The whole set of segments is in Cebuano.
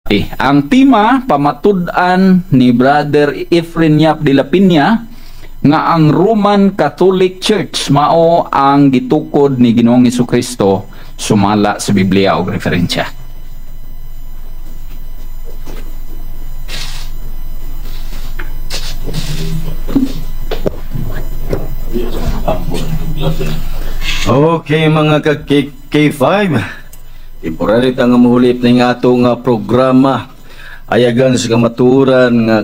Ang tema, pamatud-an ni Brother Efren Yap de la Peña nga ang Roman Catholic Church mao ang gitukod ni Ginoong Hesukristo sumala sa Biblia og referensya. Okay, mga ka K5, temporary ta nga mohulip ning ato nga programa. Ayagan sa kamatuoran nga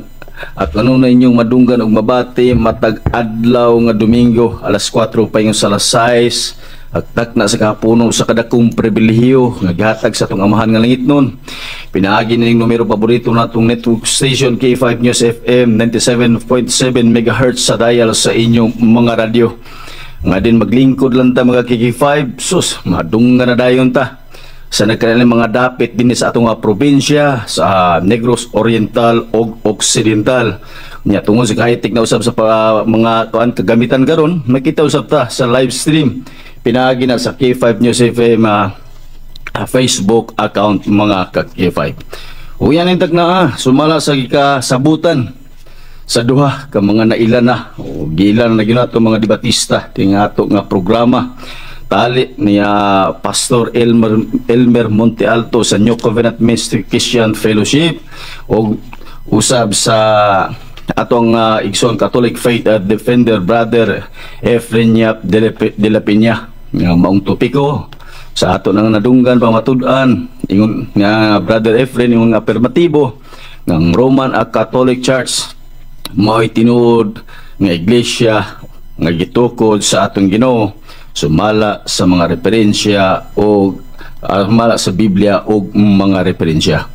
at ano na inyong madunggan og mabati matag adlaw nga Domingo alas 4 pa sa alas 6 agtak na sa kahapono sa kadakong pribilehiyo nga gihatag sa atong Amahan nga langit nun. Pinaagi nining numero paborito natong network station K5 News FM 97.7 MHz sa dial sa inyong mga radyo. Nga din maglingkod lang ta, mga KK5, sus, madunggan na dayon ta sa nagkanilang mga dapit din sa atong probinsya sa Negros Oriental ug Occidental. Nya tungod sa kahit na usab sa mga kuan kagamitan karon, makita usab ta sa live stream pinaagi na sa K5 News FM Facebook account, mga ka K5. Uyan ang na sumala sa gikasabutan sa duha ka mga naila na o gilan na ginato mga debatista ting ato nga programa. Tali niya Pastor Elmer Montealto sa New Covenant Ministry Christian Fellowship o usab sa atong igsoon Catholic Faith Defender Brother Efren Yap de la Peña nga maong topiko sa ato nang nadunggan pamatud-an. Ingon nga Brother Efren, ingon nga apermatibo ng Roman Catholic Church mao'y tinuod nga iglesia nga gitukod sa atong Ginoo sumala sa mga referensya o sumala sa Biblia o mga referensya.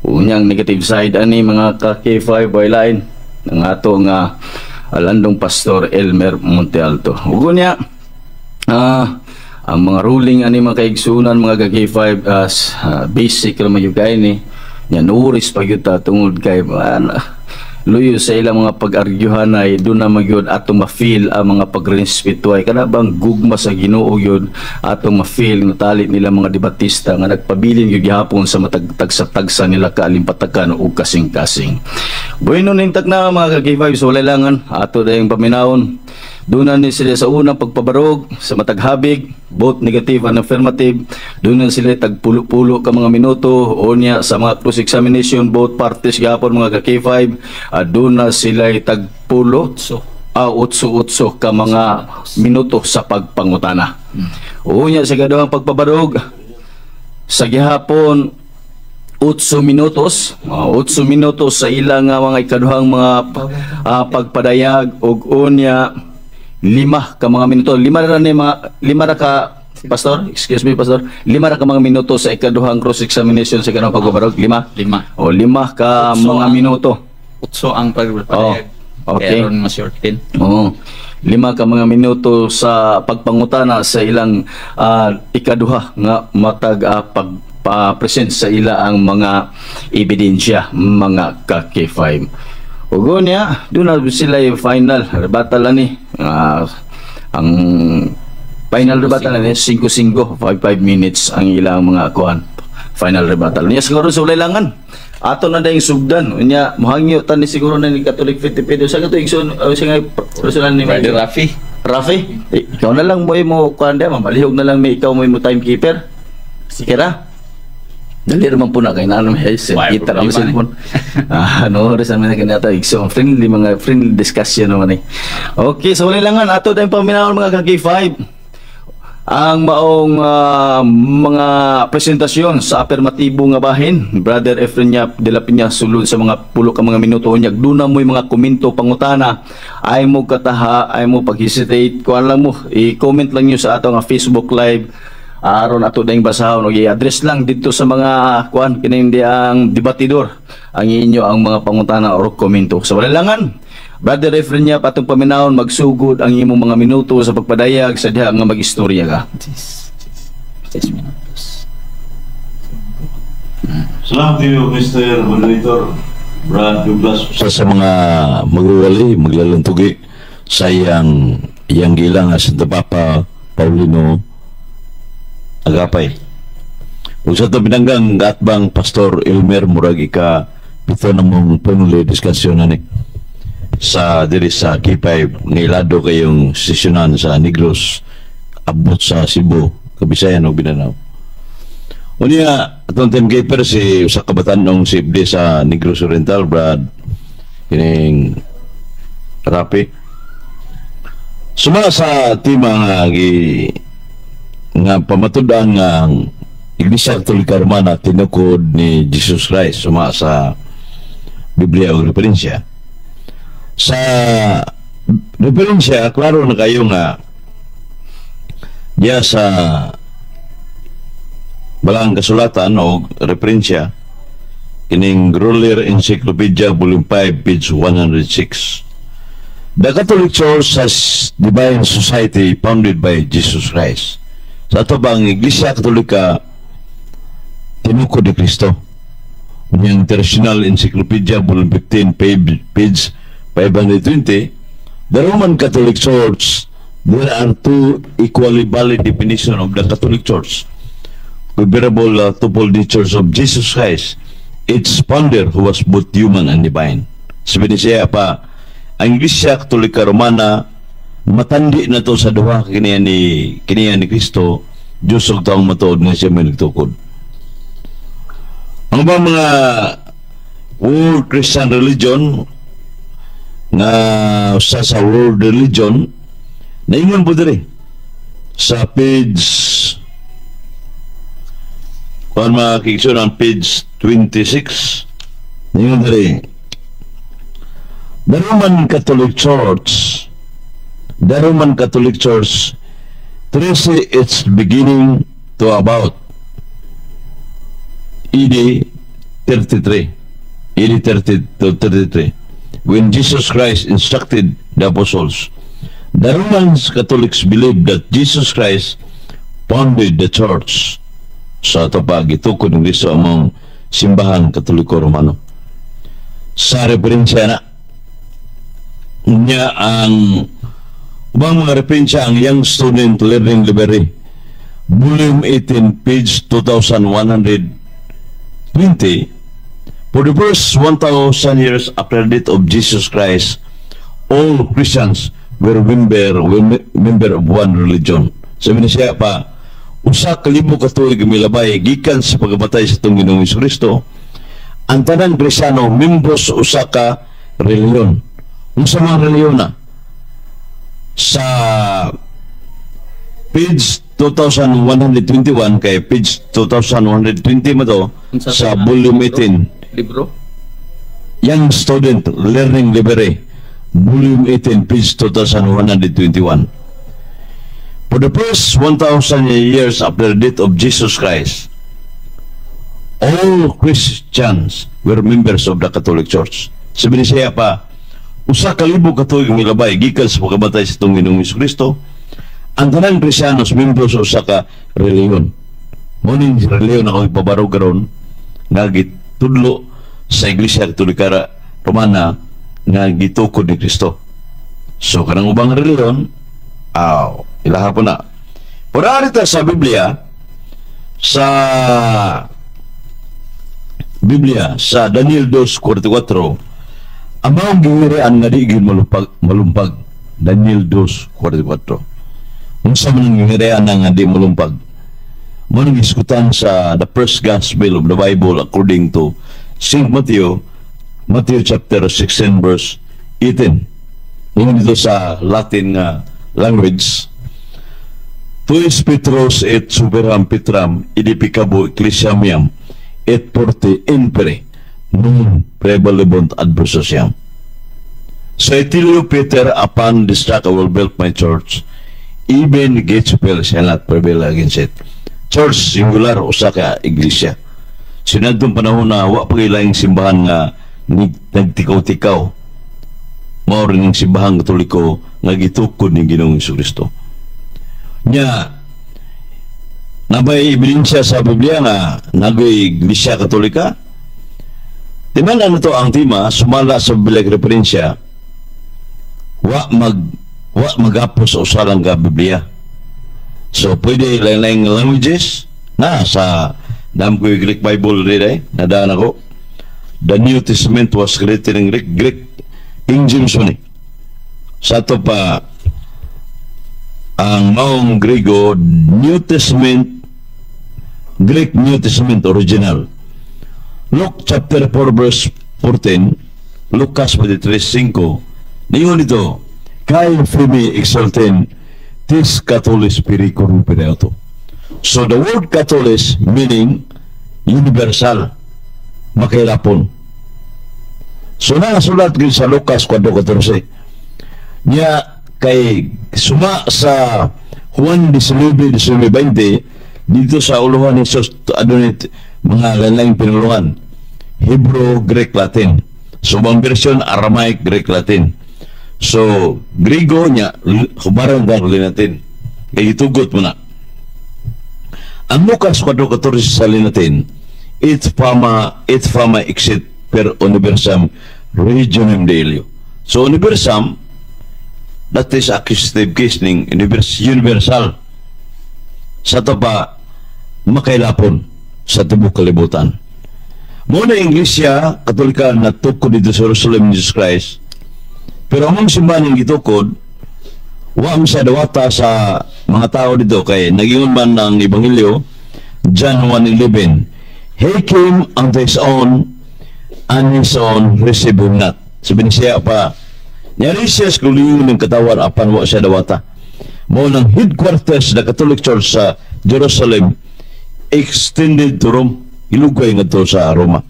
Unyang negative side ani, mga ka K5, by line ng ato nga alandong Pastor Elmer Montealto. Ug unya ang mga ruling ani, mga kaigsunan, mga ka K5, as basic ra man gyud ni nya, nuris pa gyud ta tungod kay luyo sa ilang mga pag-arguhan ay doon na magyud ato ma-feel ang mga pagrespeto ay kana bang gugma sa Ginoo gyud ato ma-feel nga tali nila mga debatista nga nagpabilin gyud gihapon sa matag tagsa-tagsa nila kaalimpatakan ug kasing-kasing. Bueno, nintak na, mga ka-K5, so walay langan ato dayong paminawon. Doon na ni sila sa unang pagpabarog sa matag habig, both negative and affirmative. Doon na sila tagpulo-pulo ka mga minuto. Unya sa mga cross examination both parties gihapon, mga ka K5, doon na sila tagpulo otso-otso ka mga minuto sa pagpangutana. Unya sa ikaduhang pagpabarog sa gihapon 8 minutos, 8 minutos sa ilang mga ikaduhang mga pagpadayag ug unya 5 ka mga minuto, 5 ra ni mga 5 ra ka, Pastor, excuse me, Pastor, 5 ra ka mga minuto sa ikaduhang cross examination sa ikaduhang pagpabarog, 5? 5. O 5 ka Otso mga minuto. 8 ang pagpadayag. Oh, okay. Kaya ron mas shorten. Oo. 5 ka mga minuto sa pagpangutana sa ilang ikaduha nga matag pagpa-present sa ila ang mga ebidensya, mga ka K5. Ug unya, doon na sila yung final rebuttal ani. Ang final rebuttal ani 5-5, 5-5 minutes ang ilang mga kuan final rebuttal. Niya siguro sa walay langan. Ato na dayong sugdan. Unya mohangyo tan ni siguro na ni Catholic Faith Defender sa kato igsoon sa nga personal ni Brother Rafi. Rafi, ikaw na lang mo mo kuan dia, mamalihog na lang may ikaw mo mo timekeeper. Sige ra. Dali raman po na kay naano may Why, kita ra problema cellphone. No oras naman na kanata igsoon friendly mga friendly discussion naman eh. Okay, so walay langan ato tayong paminawon, mga ka K5, ang maong mga presentasyon sa apermatibo nga bahin, Brother Efren Yap de la Peña, sulod sa mga pulo ka mga minuto. Unyag duna mo'y mga komento, pangutana, ay mo kataha, ay mo pag-hesitate, kuan lang mo, i-comment lang nyo sa ato nga Facebook Live aron ato dayong basahon og i-address lang dito sa mga kuan kining di ang debatidor ang inyo ang mga pangutana or komento. Sa walay langan, Brother Efren Yap, atong paminawon, magsugod ang imong mga minuto sa pagpadayag sa diha nga mag-istorya ka. 6 minutos. Salamat to you, Mr. Moderator Brad Douglas. Sa mga magwawali, maglalantugi sa iyang iyang gilang nga Santa Papa Paulino Agapay. Ug sa atong pinanggang atbang Pastor Elmer, murag ika pito na mong family discussion na ni sa diri sa K5 nga ilado kayong sesyonan sa Negros abot sa Cebu, Kabisayan ug Mindanao. Unya, atong timekeeper si usa ka batan-ong si FD sa Negros Oriental, Brad kining Rapi. Suma sa tema nga gi nga pamatud-an nga ang Iglesia Katolika Romana tinukod ni Jesus Christ suma sa Biblia o referensya. Sa referensya, klaro na kayo nga diya sa Balaang Kasulatan o referensya kining Grolier Encyclopedia, Volume 5, page 106. The Catholic Church has divine society founded by Jesus Christ. Sa ato bang Iglesia Katolika tinukod ni Kristo. Unyang International Encyclopedia, Volume 15, page 520, the Roman Catholic Church, there are two equally valid definition of the Catholic Church. Comparable twofold natures of Jesus Christ, its founder, who was both human and divine. Sabi ni siya pa, ang Iglesia Katolika Romana matandi na to sa duha kiniya ni Kristo, Diyos ug taong matuod nga siya may nagtukod. Ang ba mga World Christian Religion nga usa sa world religion, naingon po diri sa page kuan, mga kaigsoon, ang page 26, naingon diri, the Roman Catholic Church, the Roman Catholic Church trace its beginning to about AD 33, AD 30 to 33, when Jesus Christ instructed the apostles. The Roman Catholics believe that Jesus Christ founded the church. Sa ato pa, gitukod ng Kristo among simbahan Katoliko Romano. Sa referensya na niya, ang ubang mga referensya, ang Young Student Learning Library, Volume 18, page 2120. For the first 1,000 years after the death of Jesus Christ, all Christians were member of one religion. Sabi na siya pa, 1,000 ka tuig milabay gikan sa pagkamatay sa atong Ginoong Kristo, ang tanang Kristiyano membro sa usa ka relihiyon. Unsa mga relihiyon na? Sa page 2121, kay page 2120 mo to Unsa sa sa volume 18. Libro? Young Student Learning Library, Volume 18, page 2121. For the first 1,000 years after the death of Jesus Christ, all Christians were members of the Catholic Church. Sabi ni siya pa, 1,000 ka tuig milabay gikan sa pagkamatay sa atong Ginoong Kristo, ang tanang Kristiyanos membro sa usa ka relihiyon. Mo ning relihiyon ako ipabarog karon nga gitudlo sa Iglesia Katolika Romana nga gitukod ni Kristo. So kanang ubang relihiyon, aw, ilaha po na. Pero ari ta sa Biblia sa Daniel 2:44, ang maong gihirian nga di gyud malumpag, malumpag. Daniel 2:44. Unsa man ang gihirian nga di malumpag? Mo nang gisgutan sa the first gospel of the Bible according to Saint Matthew, Matthew chapter 16 verse 18. Ingon dito sa Latin nga language, "Tu es Petrus et super Petram edificabo ecclesiam meam et portae inferni non praevalebunt adversus eam." So I tell you, Peter, upon this rock I will build my church. Even gates of hell shall not prevail against it. Church, singular, usa ka iglesia. Sinadtong panahon na wa pa laing simbahan nga nagtikaw-tikaw. Mao rin ang simbahang Katoliko nga gitukod ni Ginoong Kristo. Nya, nabay ebidensya sa Biblia nga nagoy Iglesia Katolika? Timan ano to ang tema, sumala sa Biblia referensya, wa magapos sa usa lang ka Biblia. So pwede lain-laing languages na sa Dam ko yung Greek Bible rin eh. Nadaan ako. The New Testament was written in Greek, Greek King James man eh. Sa ato pa, ang maong Griego, New Testament, Greek New Testament original. Luke chapter 4 verse 14, Lucas 23:5. Niyon ito, kai pheme exalten tis katholis pericorrumpere auto. So the word Katholis meaning universal, makailapon. So nakasulat gyud sa Lucas 4:14. Niya kay suma sa Juan 19:19-20 dito sa uluhan ni Jesus, adunay mga lain pinulungan. Hebrew, Greek, Latin. So ang version Aramaic, Greek, Latin. So Griego niya hubaran ba Latin. Kay gitugot mo na. Ang Lucas 4:14 sa Latin, it fama exit per universam regionem de illo. So universam, that is accusative case ning universe, universal. Sa to pa makailapon sa tibok kalibutan. Mo na Iglesia Katolika natukod dito sa Jerusalem ni Jesus Christ. Pero ang simbahan ng gitukod, wa man siya dawata sa mga tao dito kay nagingon man ng Ebanghelyo John 1:11, "He came unto his own and his own received him not." Sabi niya pa, nyari siya sa kaugalingon ng katawan apan wa siya dawata. Mo nang headquarters the Catholic Church sa Jerusalem extended to Rome, ilugay ngadto sa Roma.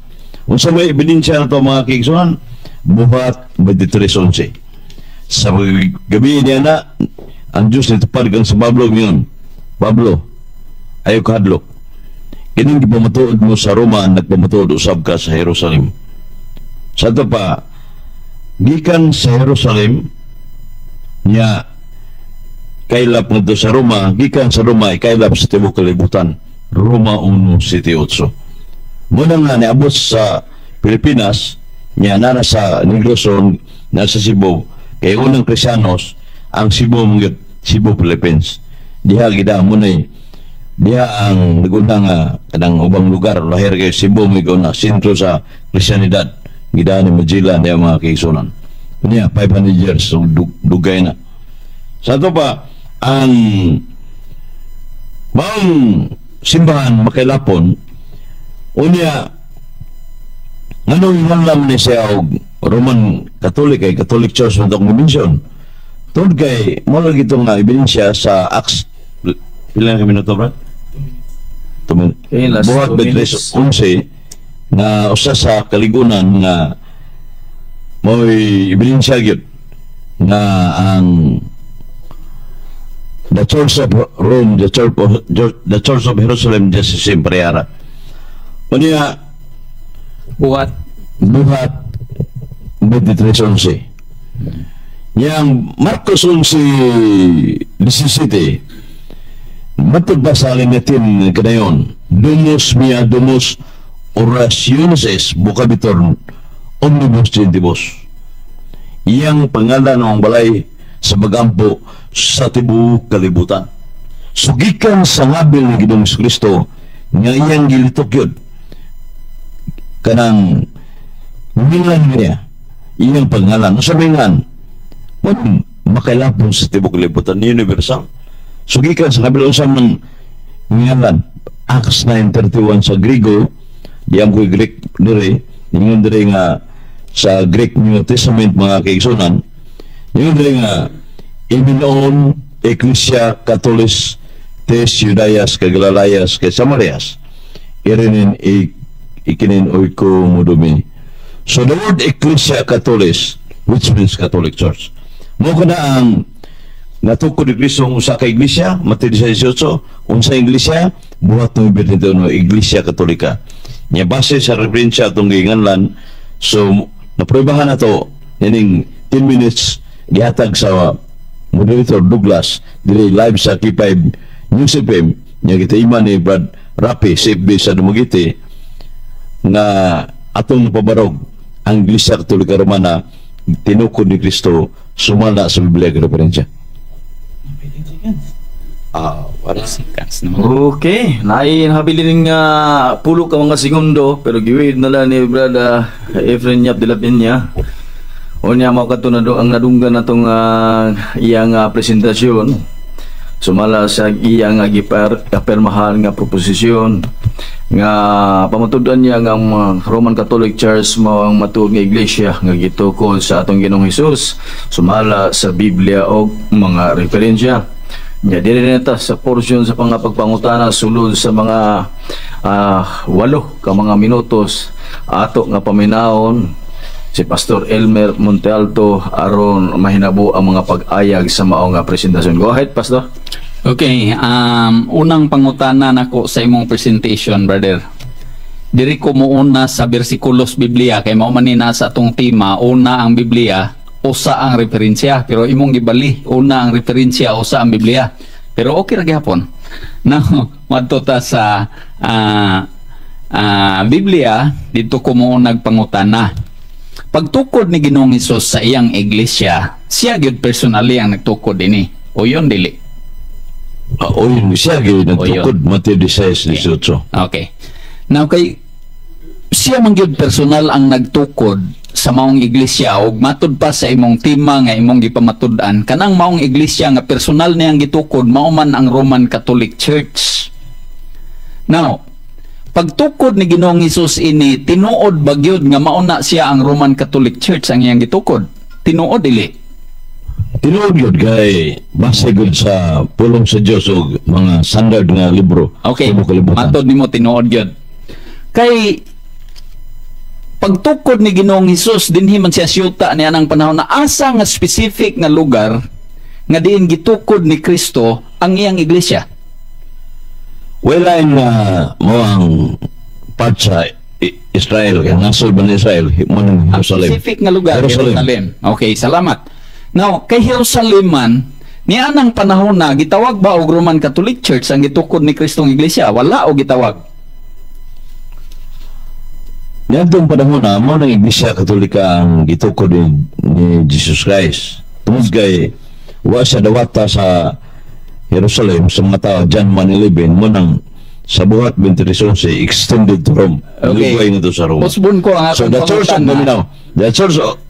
Unsa may ebidensya na to, mga kaigsuonan? Buhat 23:11. Sa gabi niya na ang Diyos nitupad kang sa Pablo ngayon. "Pablo, ayaw kahadlok. Kining gipamatuod mo sa Roma, nagpamatuod usab ka sa Jerusalem." Sa ito pa, gikan sa Jerusalem, niya kaylap ngadto sa Roma, gikan sa Roma, ikaylap sa tibuok kalibutan. Roma 1:7-8. Muna nga niabot sa Pilipinas, niya nana sa Negros, nasa Cebu, kay unang Kristiyanos, ang Cebu mga Cebu, Philippines. Diha gida mo na diha ang naguna nga kanang ubang lugar lahir kay Cebu may na sentro sa Kristiyanidad. Gida ni Magellan niya, mga kaigsuonan. Niya 500 years, so dugay na. Sa ato pa ang maong simbahan makailapon. Unya nganong ngalam ni siya og Roman Catholic kay Catholic Church man akong mention tungod kay mo lagi ito nga ebidensya sa Acts. Pila na kami minuto, Brad? 2 minutes. Okay, last Buhat 2 minutes. 23:11 nga usa sa kaligunan nga mo'y ebidensya gyud nga ang the Church of Rome, the Church of Jerusalem, just siyempre ara. Unya Buhat. Buhat 23:11. Yang Marcos 11:17, matod ba sa Latin kanayon, "Domus mea domus orationis est vocabitur omnibus gentibus." Iyang pangalan ang balay sa bagampo sa tibuok kalibutan. Sugikan sa ngabil ni Ginoong Kristo nga iyang gilitok yun kanang mingan niya iyang pangalan sa mingan mo makailapon sa tibuok kalibutan, universal. Sugikan sa ngabil unsa man ngalan, Acts 9:31 sa Griego, diyam ko Greek dire, ingon dire nga sa Greek New Testament, mga kaigsuonan, ingon dire nga iminon Ecclesia Catholis tes Judaias kay Galileas kay Samarias irinin ikinin oiko mudumi. So the word Ecclesia Catholis, which means Catholic Church, mo kana ang natukod ni Kristo ang usa ka iglesia, Mateo 18, unsa iglesia? Buhat 9:21, Iglesia Katolika. Nya base sa referensya atong giinganlan, so napruebahan na to ining 10 minutes gihatag sa moderator Douglas dire live sa K5 News FM nya kita iman ni Brad Rapi sa FB sa Dumaguete nga atong napabarog ang Iglesia Katolika Romana tinukod ni Kristo sumala sa Biblia referensya. Ah, Seconds naman. Okay, naay habilin nga pulo ka mga segundo pero giwid na lang ni Brother Efren Yap de la Peña. Unya mao kadto na ang nadunggan natong iyang presentasyon. Sumala sa iyang gipirmahan nga proposisyon nga pamatud-an niya nga ang Roman Catholic Church mao ang matuod nga iglesia nga gitukod sa atong Ginoong Hesus sumala sa Biblia og mga referensya. Nya diri na ta sa portion sa mga pagpangutana sulod sa mga 8 ka mga minutos ato nga paminawon si Pastor Elmer Montealto aron mahinabo ang mga pag-ayag sa mao nga presentasyon. Go ahead, Pastor. Okay, unang pangutana nako sa imong presentation, brother. Diri ko muuna sa bersikulos Biblia kay mao man ni nasa atong tema, una ang Biblia, usa ang referensya, pero imong gibali, una ang referensya, usa ang Biblia. Pero okay ra gihapon. Now, madto ta sa Biblia, didto ko mo nagpangutana. Pagtukod ni Ginoong Hesus sa iyang iglesia, siya gyud personally ang nagtukod ini. O yun dili. O yun, siya gyud nagtukod, Mateo 16:18. Okay. Now kay siya man gyud personal ang nagtukod sa maong iglesia og matud pa sa imong tema nga imong gipamatud-an, kanang maong iglesia nga personal niyang gitukod mao man ang Roman Catholic Church. Now, pagtukod ni Ginoong Hesus ini, tinuod ba gyud nga mao na siya ang Roman Catholic Church ang iyang gitukod? Tinuod dili? Tinuod gyud kay base gyud sa pulong sa Dios og mga standard nga libro. Okay. Matod nimo tinuod gyud. Kay pagtukod ni Ginoong Hesus dinhi man siya siyuta niya nang panahon na asa nga specific nga lugar nga diin gitukod ni Kristo ang iyang iglesia. Wala na mo ang part sa Israel, kay nasod man Israel, mo nang Jerusalem. Specific nga lugar, Jerusalem. Okay, salamat. Now, kay Jerusalem man, niya nang panahon na gitawag ba og Roman Catholic Church ang gitukod ni Kristong iglesia? Wala o gitawag? Niadtong panahon na mo nang Iglesia Katolika ang gitukod ni Jesus Christ. Tungod kay wa siya dawata sa Jerusalem sa mga tao, John 1:11, mo nang sa buhat 23:11 extended to Rome. Okay. Nalugay nito sa Rome. Usbon ko ang so the Church of Dominao, the Church of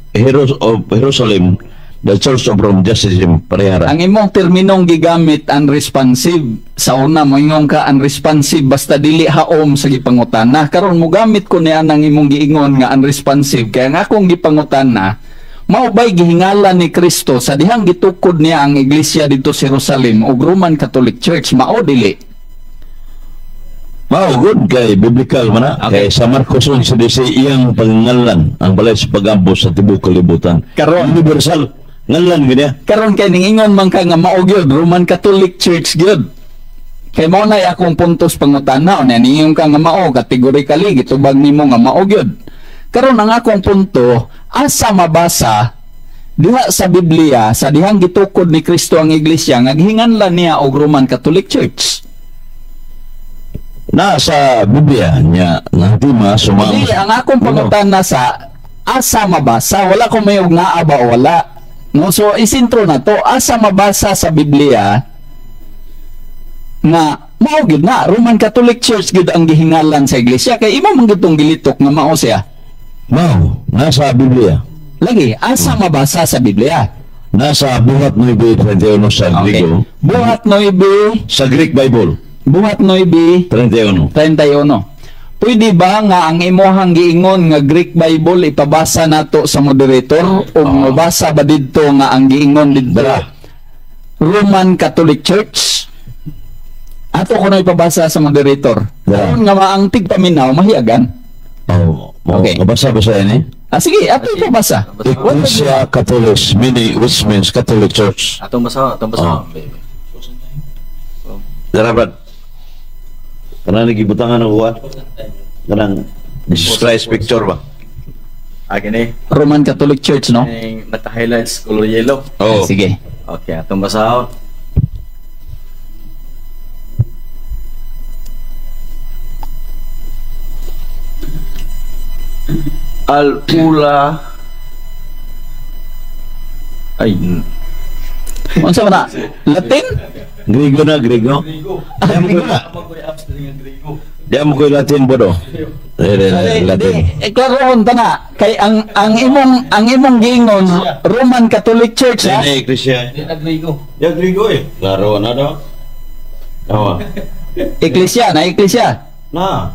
Jerusalem, the Church of Rome, just as him, parehara. Ang imong terminong gigamit unresponsive. Sa una moingon ka unresponsive basta dili haom sa gipangutana. Karon mo gamit ko niya ang imong giingon nga unresponsive. Kaya nga akong gipangutana, mao bay gihingalan ni Kristo sa dihang gitukod niya ang iglesia didto sa Jerusalem ug Roman Catholic Church, mao dili? Mao good kay biblical man na. Okay. Kay sa Marcos 11:16 iyang pangalan ang balay sa pagampo sa tibuok kalibutan. Karon universal ngalan gid. Karon kay ningingon man ka nga mao gyud Roman Catholic Church gyud. Kay mao nay akong puntos pangutana, unya ningingon ka nga mao categorically gitubag nimo nga mao gyud. Karon ang akong punto, asa mabasa diha sa Biblia sa dihang gitukod ni Kristo ang iglesia nga gihinganlan niya og Roman Catholic Church? Na sa Biblia niya nga tema sumama. Dili, ang akong pangutana sa asa mabasa, wala ko may naa ba o wala. No, so isintro na to, asa mabasa sa Biblia nga mao gyud na Roman Catholic Church gyud ang gihingalan sa iglesia kay imo man gyud tong gilitok nga mao siya. Mao, nasa Biblia. Lagi, asa mabasa sa Biblia? Nasa Buhat 9:31 sa Okay. Griego. Buhat 9 sa Greek Bible. Buhat 9:31. 31. Pwede ba nga ang imuhang giingon nga Greek Bible ipabasa nato sa moderator o mabasa ba didto nga ang giingon didto Roman Catholic Church? Ato ko na ipabasa sa moderator. Karon nga maang tigpaminaw mahiyagan. Oh, Okay. Mabasa ba sa ini? Ah, sige, ato ipabasa. Ecclesia Catholics, meaning which means Catholic Church. Atong basa, atong basa. Dara Brad. Kanang nagibutangan ako ah. Kanang Jesus Christ picture ba? Ah, gini. Roman Catholic Church, no? Yung naka-highlights color yellow. Oh. Sige. Okay, atong basahon. Al-ula ay Unsa man na? Latin? Grigo na, Grigo. Ah, Grigo na. Di mo ko Latin bodo. Di, Latin. eh, klarohon ta na kay ang imong giingon Roman Catholic Church, ha? Hindi, Iglesia. Di na Grigo. Ya, Grigo eh. Klaro na daw. Awa. Iglesia na, iglesia. Na.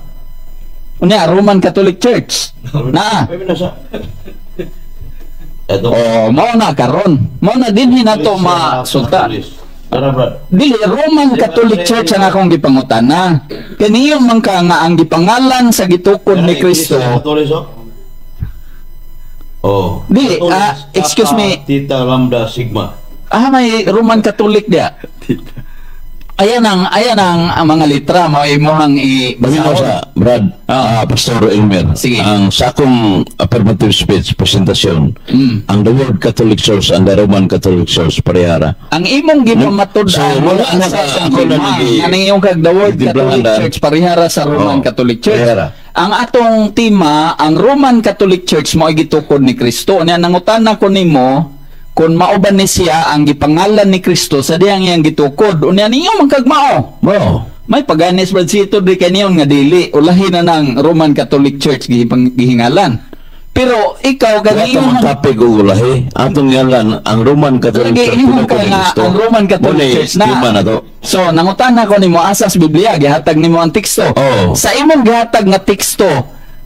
Unya, Roman Catholic Church. Na. Ay, nasa. Ito. Oh, mao na karon. Mao na dinhi nato masulta. Tara, Brad. Dili Roman Catholic Church ang akong gipangutana. Kaniyo man ka nga ang gipangalan sa gitukod ni Kristo. Catholic, oh. Oh. Dili, Catholic, excuse Kappa, me. Theta, Lambda, Sigma. Ah, may Roman Catholic dia. Ayan ang mga litra mao imuhang i Paminaw sa Brad, Pastor Elmer. Sige. Ang sa akong affirmative speech presentasyon, ang the word Catholic Church and the Roman Catholic Church parehara. Ang imong gipamatud-an So, wala na sa ako na nga ningiyong kag the word gitimplahan Catholic na. Church parehara sa Roman Oh, Catholic Church. parehara. Ang atong tema, ang Roman Catholic Church mao gitukod ni Kristo. Nya nangutana ko nimo kung mao ba ni siya ang gipangalan ni Kristo sa diyang iyang gitukod. Unya ninyo man kag mao. Mo. May paganis Brad Sito di kaniyon nga dili ulahin na ng Roman Catholic Church gihingalan. Pero ikaw Wala kaniyo man topic og ulahi. Atong ngalan ang Roman Catholic Lagi Church ingon ka tinukod ni nga Kristo. ang Roman Catholic Mo ni Church na. tema na to. So nangutana ko nimo asas Biblia, gihatag nimo ang teksto. Oo. Sa imong gihatag nga teksto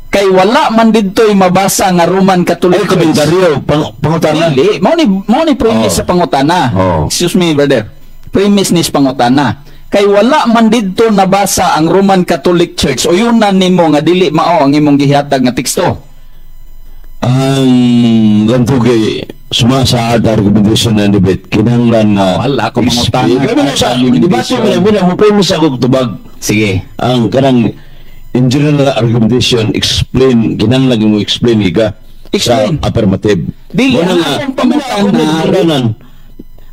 kay wala man didto'y mabasa nga Roman Catholic Ay, Church. komentaryo, pangutana. Dili, mao ni premise Oo. sa pangutana. Oo. Excuse me, brother. Premise ni sa pangutana. Kay wala man didto nabasa ang Roman Catholic Church. O yun na nimo nga dili mao ang imong gihatag nga teksto. Ang ganito kay suma sa art argumentation and debate, kinahanglan nga Wala ko mangutana. Kami na sa debate mo na muna mo premise ako tubag. Sige. Ang kanang in general argumentation explain, kinahanglan mo explain ka Explain. sa affirmative. Dili, Muna ang nga, akong pangutana-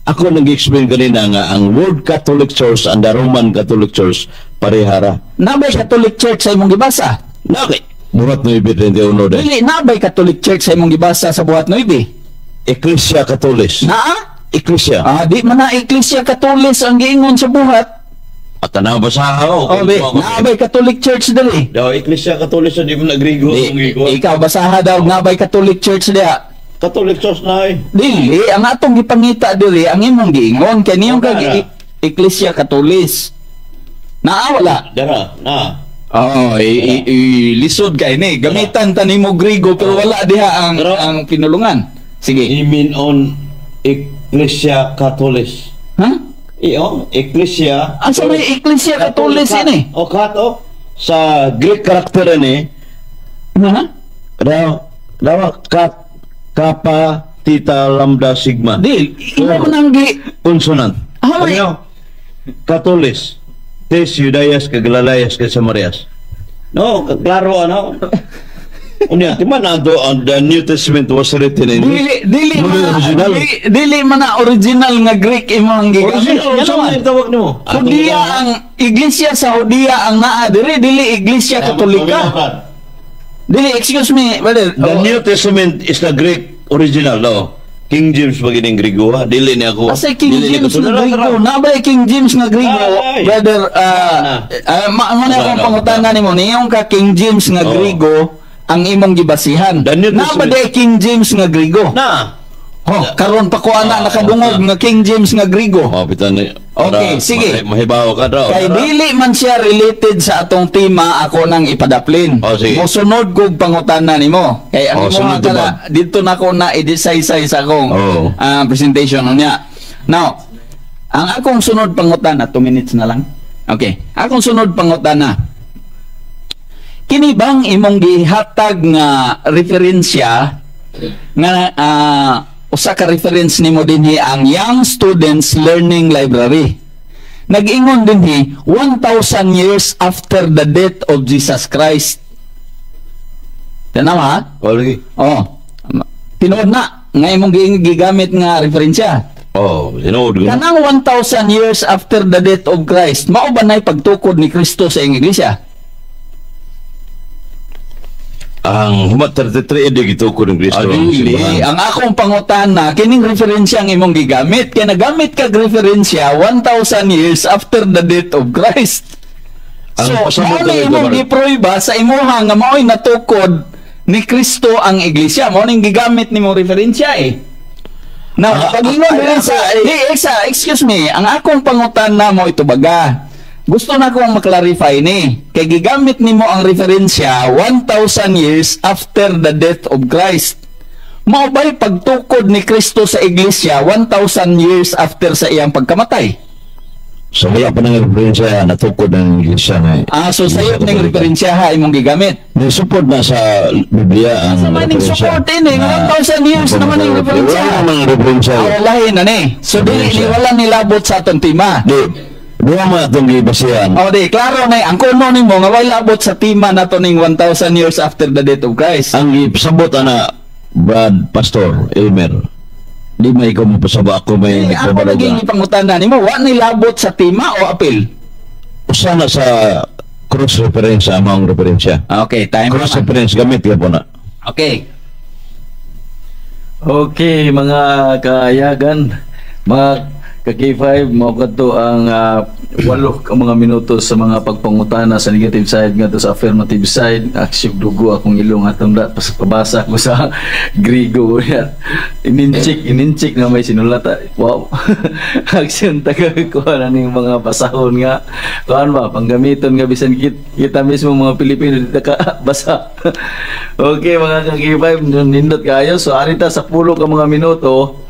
ako nag-explain kanina nga ang World Catholic Church and the Roman Catholic Church parehara. Nabay Catholic Church sa imong gibasa? Naki. Buhat 9:31 de. Dili, nabay Catholic Church sa imong gibasa sa Buhat 9? Ecclesia Catholis. Naa? Ecclesia. Ah, di man na Ecclesia Catholic ang giingon sa Buhat. At tanaw basaha ko. Oh, be, naabay Catholic Church dili. Daw Ecclesia Catholic di mo nagrigo Di, ikaw basaha daw nabay Catholic Church diha. Catholic Church na eh. Dili, ang atong gipangita dili ang imong giingon kay niyong kag Wala na. Ecclesia Catholic. Naa wala. Dara, na. Oo, lisod kay ni. Gamitan ta nimo Grigo pero wala diha ang Pero- ang pinulungan. Sige. Imin on Ecclesia Catholic. Ha? Iyo, Ecclesia. Asa may Ecclesia Catholic ini? O kat o sa Greek character ni Ha? daw daw kat kappa theta lambda sigma. Di, imo man ang gi Consonant. Ah, may- Ano? Catholic. Tes Judayas kag Galileas kag Samarias. No, klaro ano. Unya, di man ato ang the New Testament was written in Dili dili Mo man na, original. dili man na original nga Greek imo ang gigamit. Original, Nga sa naman. man tawag nimo? Hudiya ang iglesia sa Hudiya ang naa diri, dili Iglesia Katolika. Dili, excuse me, brother. The Oh, New Testament is the Greek original, no? King James ba gining Grigo ha? Dili ni ako. Asa King Dili ni James ako. nga Grigo? Nabay King James nga Grigo, Ay, ay. brother, Na. ma na akong Na, na, pangutana nimo, niyong ka King James nga Oo. Grigo ang imong gibasihan. The New Na ba Testament. di King James nga Grigo? Na. Oh, karon pa ko ana nakadungog nga King James nga Grigo. Oh, pitan ni. Okay, sige. Mahibaw ka daw. Kay dili man siya related sa atong tema, ako nang ipadaplin. Oh, sige. Mosunod kog pangutana nimo. Kay ang Oh, imo sunod nga dito na ko na i-desaysay sa akong Oh. presentation unya. Now, ang akong sunod pangutana, 2 minutes na lang. Okay. Akong sunod pangutana. Kini bang imong gihatag nga referensya nga usa ka reference nimo dinhi ang Young Students Learning Library? Nag-ingon dinhi 1,000 years after the death of Jesus Christ. Tanaw ha? Oh, lagi. Oh. Tinuod na nga imong gigamit nga referensya. Oh, tinuod ko. Kanang 1,000 years after the death of Christ, mao ba na'y pagtukod ni Kristo sa iyang iglesia? Ang humat 33 AD gitukod ng Kristo ang Dili. simbahan. Ang akong pangutana, kining referensya ang imong gigamit. Kay nagamit kag referensya 1,000 years after the death of Christ. Ang So, pasabot mao na ng imong ito, giprueba sa imuha nga mao'y natukod ni Kristo ang iglesia. Mao ning gigamit nimo referensya eh. Now, pag-ingon diri sa di, excuse me, ang akong pangutana mo ito baga. Gusto na akong maklarify ni. Kay gigamit nimo ang referensya 1,000 years after the death of Christ. Mao ba'y pagtukod ni Kristo sa iglesia 1,000 years after sa iyang pagkamatay? So wala pa ng referensya natukod ng iglesia nga. Ah, so sayop ning referensya ha imong gigamit. Ni support na sa Biblia ang Sa maning referensya. support ini, nga 1,000 years naman yung referensya. Wala namang referensya. Ah, walahin na ni. So dili ni Referensya. wala nilabot sa atong tema. Di, duha man atong gibasihan. O di, klaro na eh. Ang kuno nimo nga way labot sa tema nato ning 1,000 years after the death of Christ. Ang gisabot ana, Brad Pastor Elmer. Di may ikaw mapasaba, ako may Eh, ako nagpabarog. naging ipangutana nimo, wa nilabot sa tema o apil? Usa na sa cross reference ang maong referensya. Okay, time Cross naman. reference gamit ka po na. Okay. Okay, mga kaayagan, mga ka-K5, mao kadto ang 8 ka mga minuto sa mga pagpangutana sa negative side ngadto sa affirmative side. Actually, dugo akong ilong atong dat pas pabasa ko sa Grigo yan. Ininchik, ininchik na may sinulat. Ah. Wow. Action taga kuha na ning mga basahon nga kuan ba panggamiton nga bisan kita mismo mga Pilipino di ta ka basa. Okay, mga ka-K5, nindot kayo. So arita sa 10 ka mga minuto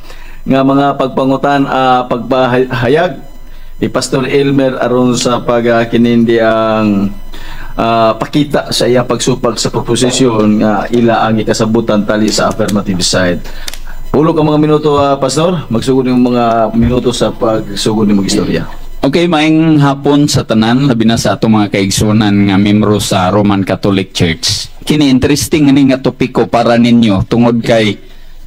nga mga pagpangutan, pagpahayag ni Pastor Elmer aron sa pagkinindi ang pakita sa iyang pagsupag sa proposisyon nga ila ang ikasabutan tali sa affirmative side. 10 ka mga minuto, Pastor, magsugod yung mga minuto sa pagsugod ng mga istorya. Okay, maayong hapon sa tanan, labi na sa atong mga kaigsunan nga membro sa Roman Catholic Church. Kini interesting ani nga topiko para ninyo tungod kay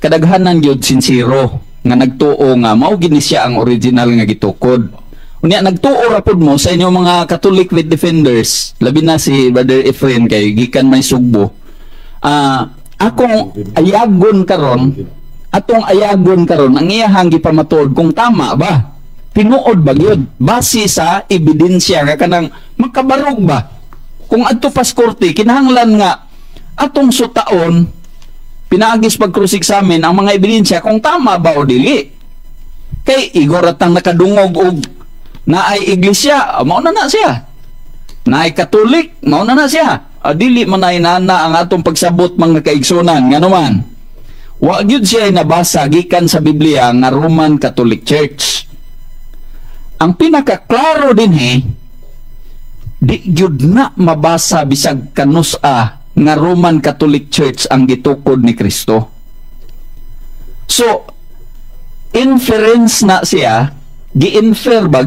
kadaghanan gyud sinsero nga nagtuo nga mao gini siya ang original nga gitukod. Unya nagtuo ra pud mo sa inyong mga Catholic with defenders, labi na si Brother Efren kay gikan may Sugbo. Akong ayagon karon, atong ayagon karon ang iyahang gipamatuod kung tama ba. Tinuod ba gyud base sa ebidensya nga kanang makabarog ba? Kung adto pas korte, kinahanglan nga atong sutaon pinaagis pag cross-examine ang mga ebidensya kung tama ba o dili. Kay igor atang nakadungog og naay iglesia, mao na na siya. Naay Katolik, mao na na siya. Dili man ay nana ang atong pagsabot, mga kaigsunan, ngano man. Wa gyud siya nabasa gikan sa Biblia nga Roman Catholic Church. Ang pinakaklaro dinhi, di gyud na mabasa bisag kanus-a nga Roman Catholic Church ang gitukod ni Kristo. So, inference na siya, gi-infer ba,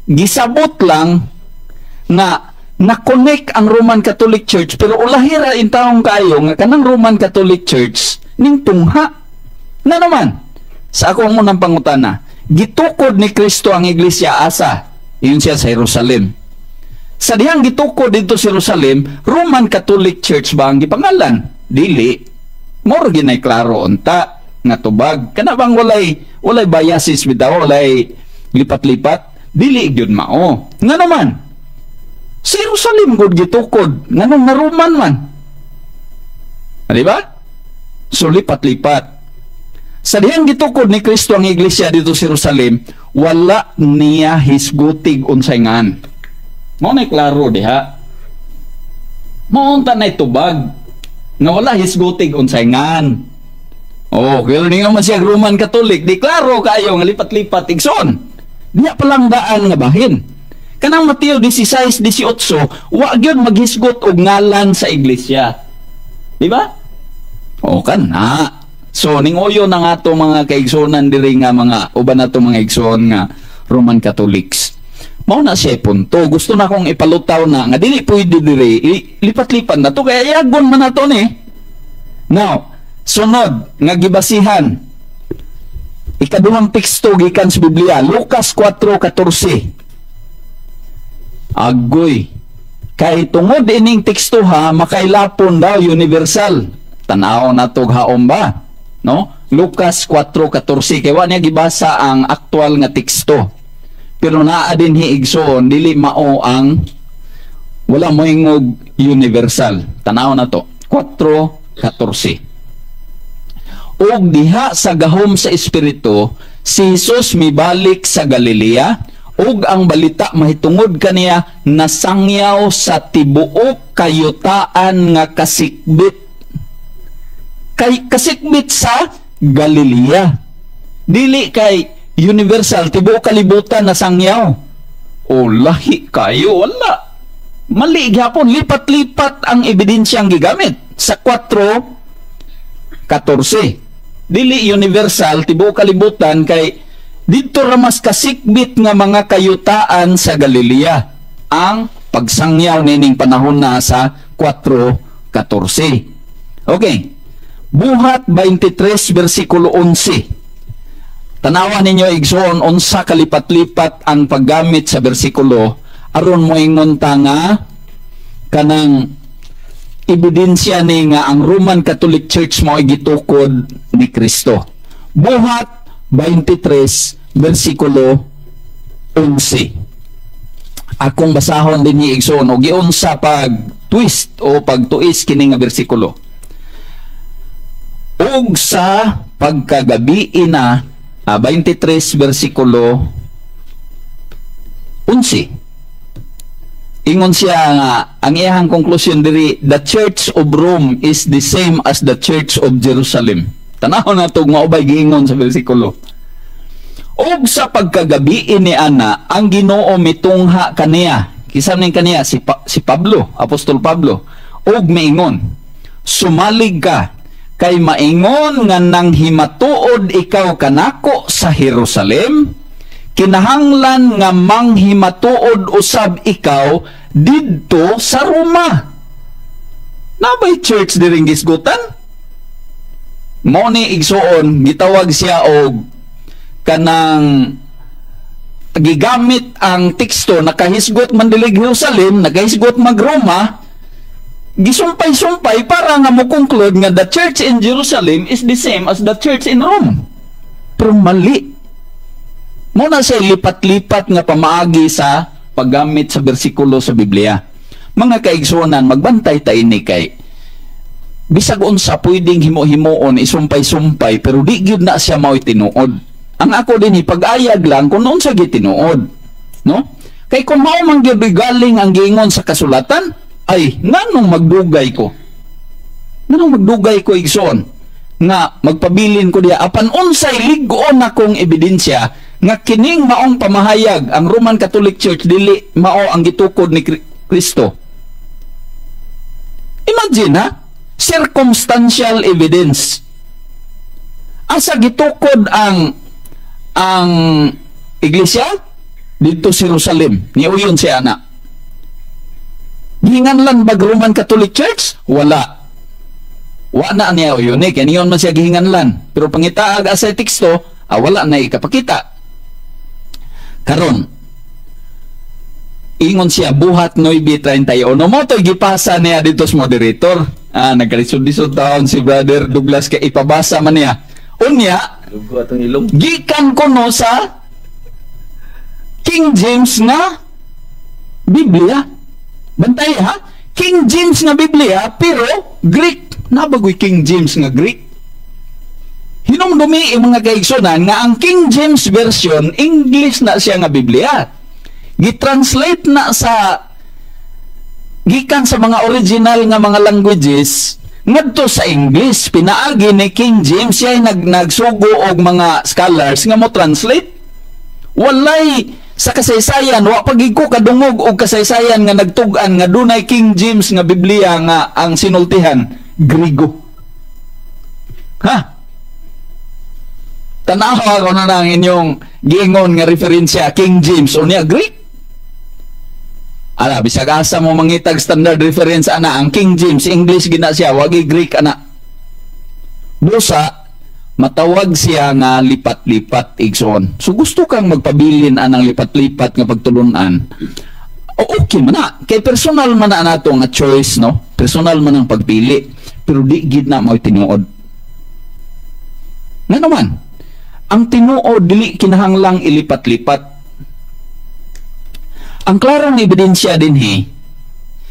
gisabot lang na na-connect ang Roman Catholic Church, pero ulahira in taong kayo nga kanang Roman Catholic Church ning tungha. Na naman, sa akong unang pangutana, gitukod ni Kristo ang iglesia asa? Yun siya sa Jerusalem. Sa dihang gitukod dito sa Jerusalem, Roman Catholic Church ba ang gipangalan? Dili. Moro ginay klaro unta nga tubag. Kana bang walay biases bitaw, walay lipat-lipat? Dili gyud mao. Nga naman, sa Jerusalem gud gitukod, nganong nga Roman man? Ah, di ba? So lipat-lipat. Sa dihang gitukod ni Kristo ang iglesia dito sa Jerusalem, wala niya hisgutig unsay ngan. Mao na klaro diha. Mao unta na tubag nga wala hisgutig unsay ngan. Oh, pero ni man siya Roman Catholic, di klaro kayo nga lipat-lipat, igsoon. Diha pa lang daan nga bahin. Kanang Mateo 16:18, wa gyud maghisgot og ngalan sa iglesia. Di ba? O kana. So ninguyo na nga to mga kaigsuonan diri nga mga uban nato mga igsoon nga Roman Catholics. Mao na siya punto. Gusto na akong ipalutaw na nga dili pwede diri lipat-lipat na to kaya yagon man nato ni. Now, sunod nga gibasihan. Ikaduhang teksto gikan sa Biblia, Lucas 4:14. Agoy. Kay tungod ining teksto ha, makailapon daw, universal. Tanaw na tog haom ba? No? Lucas 4:14, kay wa niya gibasa ang aktual nga teksto. Pero naa dinhi, igsoon, dili mao ang, wala moingog universal. Tanaw na to. 4:14. Ug diha sa gahom sa Espiritu, si Jesus mibalik sa Galilea, ug ang balita mahitungod kaniya nasangyaw sa tibuok kayutaan nga kasikbit, kay kasikbit sa Galilea. Dili kay universal, tibuok kalibutan nasangyaw. O lahi kayo, wala. Mali gyapon, lipat-lipat ang ebidensyang gigamit sa 4:14. Dili universal tibuok kalibutan kay didto ra mas kasikbit nga mga kayutaan sa Galilea ang pagsangyaw nining panahon na sa 4:14. Okay. Buhat 23 versikulo 11. Tanawa ninyo, igsoon, unsa kalipat-lipat ang paggamit sa bersikulo aron moingon ta nga kanang ebidensya ni nga ang Roman Catholic Church mo ay gitukod ni Kristo. Buhat 23 versikulo 11. Akong basahon dinhi, igsoon, og giunsa pag twist o pagtuis kini nga bersikulo. Ug sa pagkagabi ina, 23 versikulo 11. Ingon siya nga ang iyang konklusyon diri, "The Church of Rome is the same as the Church of Jerusalem." Tanaw na to, mao bay giingon sa bersikulo. Ug sa pagkagabi ni ana, ang Ginoo mitungha kaniya. Kinsa ning kaniya? Si Pablo, Apostol Pablo. Ug miingon, "Sumalig ka kay maingon nga nang himatuod ikaw kanako sa Jerusalem, kinahanglan nga manghimatuod usab ikaw didto sa Roma." Nabay church diring gisgutan? Mao ni, igsuon, gitawag siya og kanang gigamit ang teksto, nakahisgot man dilig Jerusalem, nakahisgot mag Roma, gisumpay-sumpay para nga mo conclude nga the church in Jerusalem is the same as the church in Rome. Pero mali. Mao na siya lipat-lipat nga pamaagi sa paggamit sa bersikulo sa Biblia. Mga kaigsuonan, magbantay ta ini kay bisag unsa pwedeng himo-himuon, isumpay-sumpay, pero di gyud na siya mao'y tinuod. Ang ako din, ipag-ayag lang kung unsa gyud tinuod, no? Kay kung mao man gyud galing ang giingon sa kasulatan, ay nganong magdugay ko? Nganong magdugay ko, igsoon, nga magpabilin ko diya apan unsay lig-on akong ebidensya nga kining maong pamahayag, ang Roman Catholic Church, dili mao ang gitukod ni Kristo? Imagine ha, circumstantial evidence. Asa gitukod ang iglesia? Didto sa Jerusalem. Niuyon siya ana. Gihinganlan bag Roman Catholic Church? Wala. Wa na niya uyon eh. Kaya niyon man siya gihinganlan. Pero pangitaag asa teksto, wala na ikapakita. Karon, ingon siya Buhat 9:31. Mao to'y gipasa niya dito sa moderator. Nagkalisod-lisod taon si Brother Douglas kay ipabasa man niya. Unya, Lugo atong ilong. Gikan kuno sa King James nga Biblia. Bantay ha? King James nga Biblia pero Greek. Nabagoy King James nga Greek. Hinumdumi, mga kaigsunan, nga ang King James Version, English na siya nga Biblia. Gitranslate na sa gikan sa mga original nga mga languages ngadto sa English pinaagi ni King James. Siya nagsugo og mga scholars nga mo translate. Walay sa kasaysayan, wa pagid ko kadungog og kasaysayan nga nagtug-an nga dunay King James nga Biblia nga ang sinultihan Grigo. Ha, tanawa ko na ang inyong giingon nga referensya, King James, unya Greek. Ala, bisag asa mo mangitag standard reference ana, ang King James, English gina siya, wagi Greek ana. Busa matawag siya nga lipat-lipat, igsoon. So gusto kang magpabilin anang lipat-lipat nga pagtulunan. Okay man na. Kay personal man na nato nga choice, no? Personal man ang pagpili. Pero di gid na mao'y tinuod. Nga naman, ang tinuod dili kinahanglang ilipat-lipat. Ang klarong ebidensya dinhi,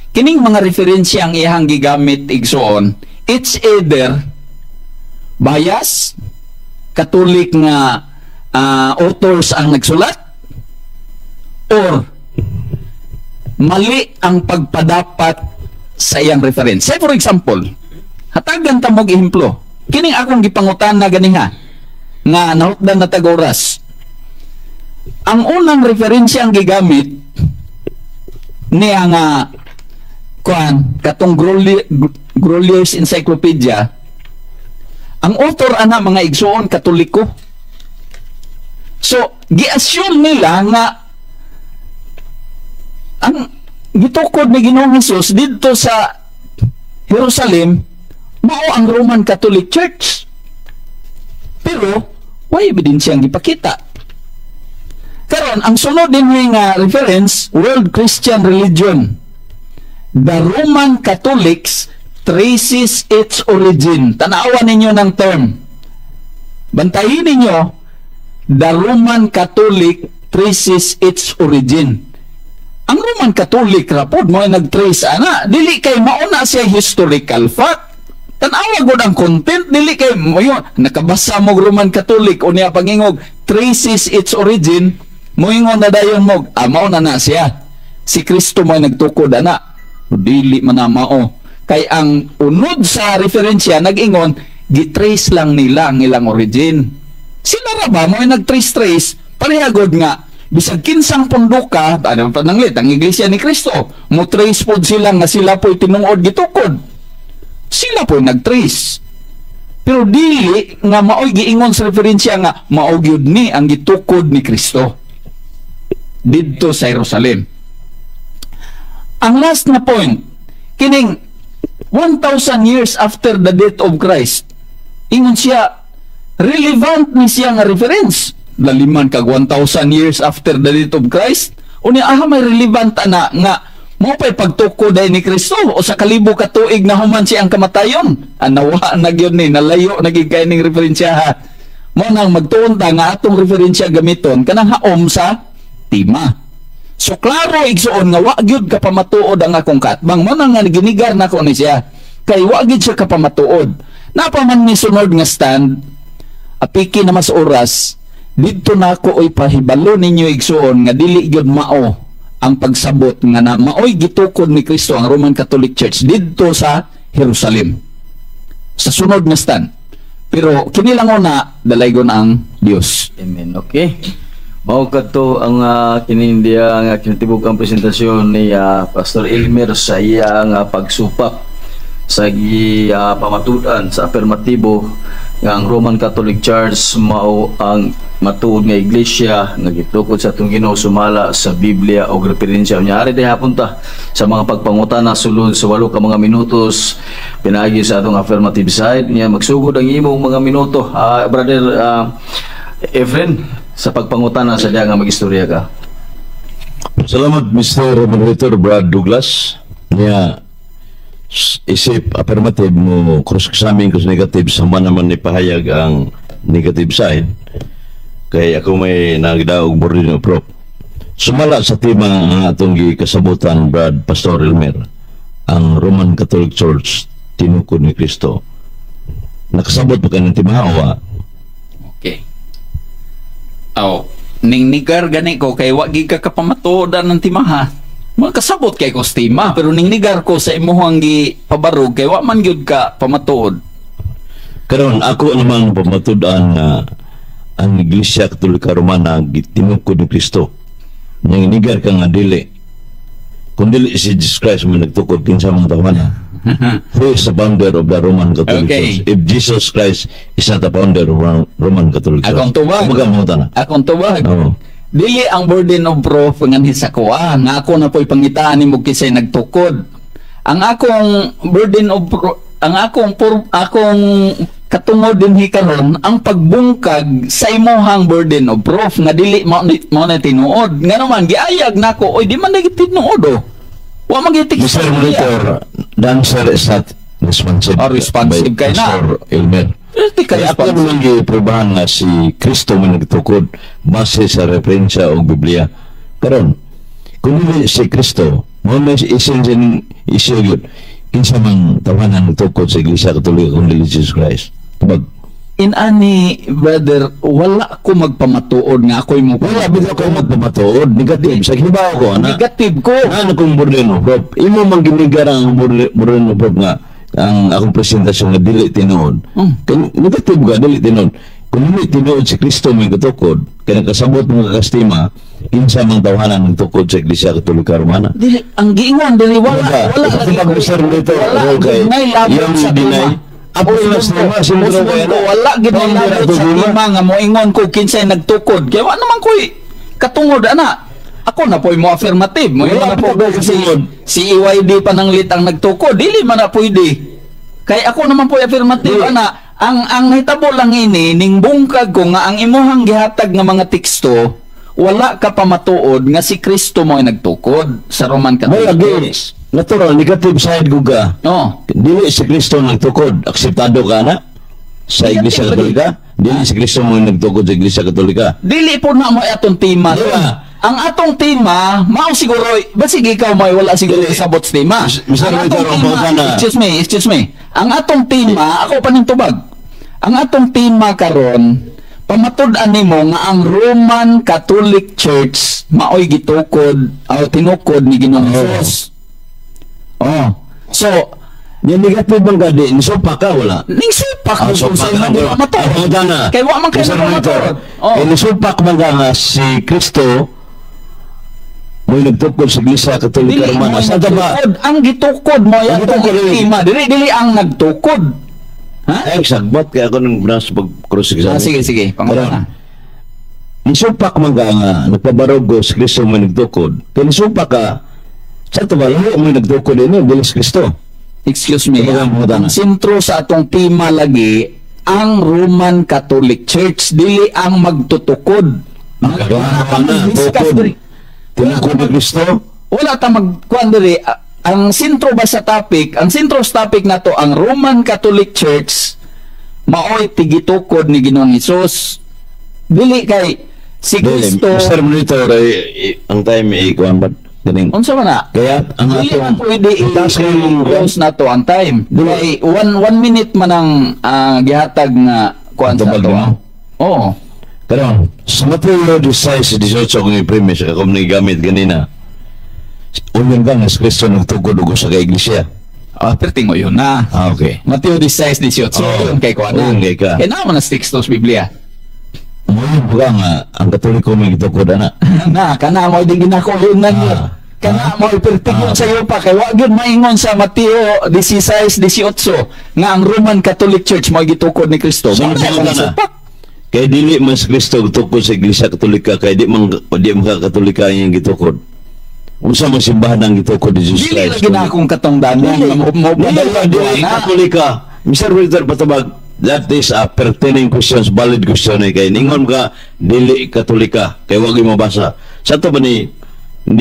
kining mga referensya ang iyang gigamit, igsoon, it's either bias, Katolik nga authors ang nagsulat, or mali ang pagpadapat sa iyang reference. Say for example, hatagan ta mog ehemplo. Kining akong gipangutan na ganiha nga nahutdan na tag oras. Ang unang referensya ang gigamit niya nga kuan katong Grolier's Encyclopedia, ang author ana, mga igsuon, Katoliko. So gi-assume nila nga ang gitukod ni Ginoong Hesus didto sa Jerusalem mao ang Roman Catholic Church, pero way ebidensya ang gipakita. Karon, ang sunod din nga reference, World Christian Religion. The Roman Catholics traces its origin. Tanawan ninyo ng term. Bantayin ninyo, the Roman Catholic traces its origin. Ang Roman Catholic ra pod mo ay nag-trace ana. Dili kay mauna siya historical fact. Tanawa gud ang content, dili kay mo yun, nakabasa mo Roman Catholic unya pag-ingog traces its origin, moingon na dayon mo, ah, mao na na siya. Si Kristo mo ay nagtukod ana. Dili man na mao. Kay ang unod sa referensya nag-ingon, gitrace lang nila ang ilang origin. Sila ra ba mo ay nag-trace-trace, pareha gud nga bisag kinsang punduka, ano pananglit ang Iglesia ni Cristo, mo trace pod sila nga sila po'y tinungod gitukod. Sila po'y nag-trace. Pero dili nga maoy giingon sa referensya nga mao gyud ni ang gitukod ni Kristo didto sa Jerusalem. Ang last na point, kining 1,000 years after the death of Christ, ingon siya, relevant ni siya nga reference. Laliman kag 1,000 years after the death of Christ, unya aha may relevant ana nga mo pa'y pagtukod ay ni Kristo o sa kalibo ka tuig na human siya ang kamatayon. Anawa na gyud ni, nalayo na gyud kay ning referensya ha. Mo nang magtuon ta nga atong referensya gamiton kanang haom sa tema. So klaro, igsuon, nga wa gyud kapamatuod ang akong kaatbang. Mo nang nga ginigar nako ni siya. Kay wa gyud siya kapamatuod. Napa man ni sunod nga stand, apiki na mas oras, didto nako oy pahibalo ninyo, igsuon, nga dili gyud mao ang pagsabot nga na maoy gitukod ni Kristo ang Roman Catholic Church didto sa Jerusalem. Sa sunod nga stand. Pero kini lang una, dalaygon ang Dios. Amen. Okay. Mao kadto ang kinindiya nga kinatibuk ang presentasyon ni Pastor Elmer sa iya nga pagsupak sa gi pamatud-an sa afirmatibo nga ang Roman Catholic Church mao ang matuod nga iglesia nga gitukod sa atong Ginoo sumala sa Biblia o referensya niya. Ari hapon ta sa mga pagpangutana sulod sa 8 ka mga minutos pinaagi sa atong affirmative side niya. Magsugod ang imong mga minuto, Brother Efren, sa pagpangutana sa diya nga magistorya ka. Salamat, Mr. Moderator Brad Douglas. Niya, isip affirmative mo cross-examine ko sa negative sama naman ni pahayag ang negative side kay ako may nagdaog burden of proof. Sumala sa tema ang atong gikasabutan, Brad Pastor Elmer, ang Roman Catholic Church tinukod ni Kristo. Nakasabot pa ka ng timahawa? Okay. Aw, ning nigar gani ko kay wa gid ka kapamatuodan ng timaha. Makasabot kay ko sa tema, pero ning nigar ko sa imuhang gi pabarog kay wa man gyud ka pamatuod. Karon ako namang pamatud-an nga ang Iglesia Katolika Romana gitinukod ni Kristo. Ning nigar ka nga dili. Kung dili si Jesus Christ mo nagtukod, kinsa mang tawana? Who is the founder of the Roman Catholic Church? If Jesus Christ is not the founder of Roman Catholic Church. Akong tubag. Kumbaga mo na. Akong tubag. Oo. Dili ang burden of proof nganhi sa kuha nga ako na po'y pangitaan nimo kisay nagtukod. Ang akong burden of proof, ang akong akong Katungod dinhi karon ang pagbungkag sa imuhang burden of proof nga dili mao na tinuod. Ngano man giayag nako, oy, di man lagi tinuod oh. Wa man gyud Mr. Monitor, the answer is not responsive. Oh, responsive by kay na. Pastor Elmer. Di ka Kaya ako responsive. naman giprobahan nga si Kristo may nagtukod base sa referensya og Biblia. Karon, kung dili si Kristo, mao na essence ning issue gyud. Kinsa mang tawanan nagtukod sa Iglesia Katolika kung dili Jesus Christ? Tubag. Inani, brother, wala ko magpamatuod nga ako'y mo. Wala bitaw ko magpamatuod, negative sa hibaw ko ana. Negative ko. Ano kung burden of proof? Imo man ginigar ang burden of proof nga ang akong presentasyon nga dili tinuod. Kay negative ka, dili tinuod. Kung dili tinuod si Kristo may katukod, kay nakasabot mga kastima, kinsa mang tawhanan ng tukod sa Iglesia Katolika Romana. Dili ang giingon dili, wala Diba? wala lagi Kapag Mr. Lito, wala okay. gid labot Yung sa deny, tema. Apo yung tema, sino Osmondo, kaya na? wala gid Paano labot na sa tema? tema nga moingon ko kinsay nagtukod. Kaya wa naman ko'y katungod ana. Ako na po'y mo affirmative. Mo Wala na po po si, katungod. si EYD pananglit ang nagtukod. Dili man na pwede. Kay ako naman po'y affirmative Dili. ana. Ang nahitabo lang ini ning bungkag ko nga ang imuhang gihatag nga mga teksto, wala ka pamatuod nga si Kristo mo ay nagtukod sa Roman Wala Catholic gi. Church. Natural, negative side ko ka. Oh. Dili si Kristo nagtukod. Akseptado ka na sa Negative Iglesia lagi. Katolika? Dili si Kristo mo nagtukod sa Iglesia Katolika. Dili po na mo atong tema. Di ba? Ang atong tema, mao siguro, basig ikaw may wala siguro Dili. sabot sa tema. Mr. Ang atong Monitor, ang tema, pangutana. excuse me, excuse me. Ang atong tema, ako pa ning tubag. Ang atong tema karon, pamatud-an nimo nga ang Roman Catholic Church maoy gitukod o tinukod ni Ginoong Jesus. Oh. So, Yung negative bang gadi, nisupa ka, wala? Ning supak Ah, mo supak sa ka. imong di pa matuod. Ang pangutana. Kay wa man kay Mr. Monitor, matuod. Oh. eh, nisupak man ka nga si Kristo mo'y nagtukod sa Iglesia Katolika Dili Romana. mo Sa ba? nagtukod. Ang gitukod mo Ang atong gitukod, eh. tema. Dili dili ang nagtukod. Ha? Ay, sagbot kaya ako nung nasa pag-cross examine. Ah, sige, sige. Pangutana. Nisupak man ka nga, nagpabarog ko si Kristo mo'y nagtukod. Kaya nisupak ka, sa ito ba, lahi mo'y nagtukod ini, dili si Kristo. Excuse me. Kumbaga, pangutana. Ang sentro sa atong tema lagi ang Roman Catholic Church, dili ang magtutukod. Wala na, Discuss tukod. diri. Tinukod ni Kristo. Wala ta magkuan diri. Ang sentro ba sa topic, ang sentro sa topic nato ang Roman Catholic Church maoy tigitukod ni Ginoong Hesus. Dili kay si Dili, Kristo. Mr. Monitor, eh, eh, ang time eh, kuwan ba? Ganing. Unsa man na? Kaya ang Dili atong man pwede Taas kayo yung i-close na to ang time. Dili. Kay 1 minute man ang gihatag nga kuan sa Tubag ato. nimo? Oo. Karon, sa Mateo 16, 18 kung i-premise ka kung gamit ganina. Uyon ka nga si Kristo nagtukod og usa ka iglesia. Ah, perting mo yun na. Ah, okay. Mateo 16, 18. Oo. Yun kay kuan na. Yun kay ka. Kay naa man na teksto sa Biblia. Moyon ba nga ang Katoliko may gitukod ana? Na kana mo din ginakulonan yun. Ah. Kana mo perting yun Ah. sa iyo pa kay wa gyud maingon sa Mateo 16, 18 nga ang Roman Catholic Church mo gitukod ni Kristo. Sa Mao na mga akong na. isupak. Kay dili man si Kristo gitukod sa Iglesia Katolika kay di man ka Katolika ang gitukod. Unsa man simbahan ang gitukod ni Jesus Dili Christ? lagi na akong katungdanan nga mo Dili dili na. Katolika. Mr. Walter Patabag, that is a pertaining questions, valid question eh. Kay ningon ka, dili Katolika, kay wag mo mabasa. Sa to ba ni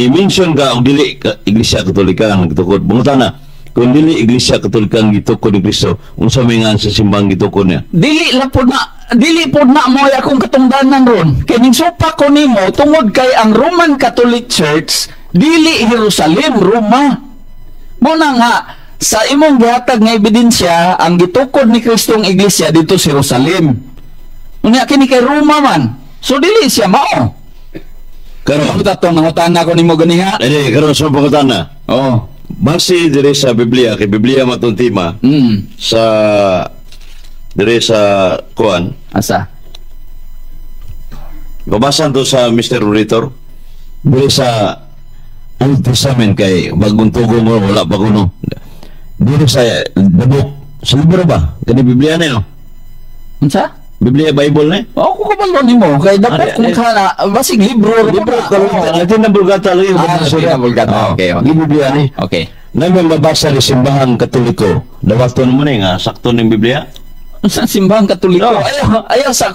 mention ka og dili ka, Iglesia Katolika ang nagtukod. Bungta na, kung dili Iglesia Katolika ang gitukod ni Kristo, unsa may nga sa simbang gitukod niya? Dili lang po na, dili po na mo ay akong katungdanan ron. Kay ning supak ko nimo tungod kay ang Roman Catholic Church dili Jerusalem, Roma. Mo na nga sa imong gihatag nga ebidensya ang gitukod ni Kristong iglesia dito sa Jerusalem. Unya kini kay Roma man. So dili siya mao. Karon, Ano ta tong nangutana ko nimo ganiha? eh, karon sa pangutana. Oo. Base dire sa Biblia, kay Biblia matong tema, sa dire sa kuan, Asa? Ibabasan to sa Mr. Orator. Dire sa Old Testament kay bagong tugo mo wala pa kuno. Dire sa the book, sa libro ba? Kani Biblia na no? Unsa? Biblia Bible na. Ako ko kabalo nimo kay dapat Ari, kung ari. kana basig libro ra Libro po na. karon Oo. Latin na Vulgata lagi. Ah, Latin na Vulgata. Okay. Di Biblia ni. Okay. Namin mabasa ni simbahang Katoliko. Dawaton mo ni nga sakto ning Biblia. Sa Simbahang Katoliko? No. Ayaw sa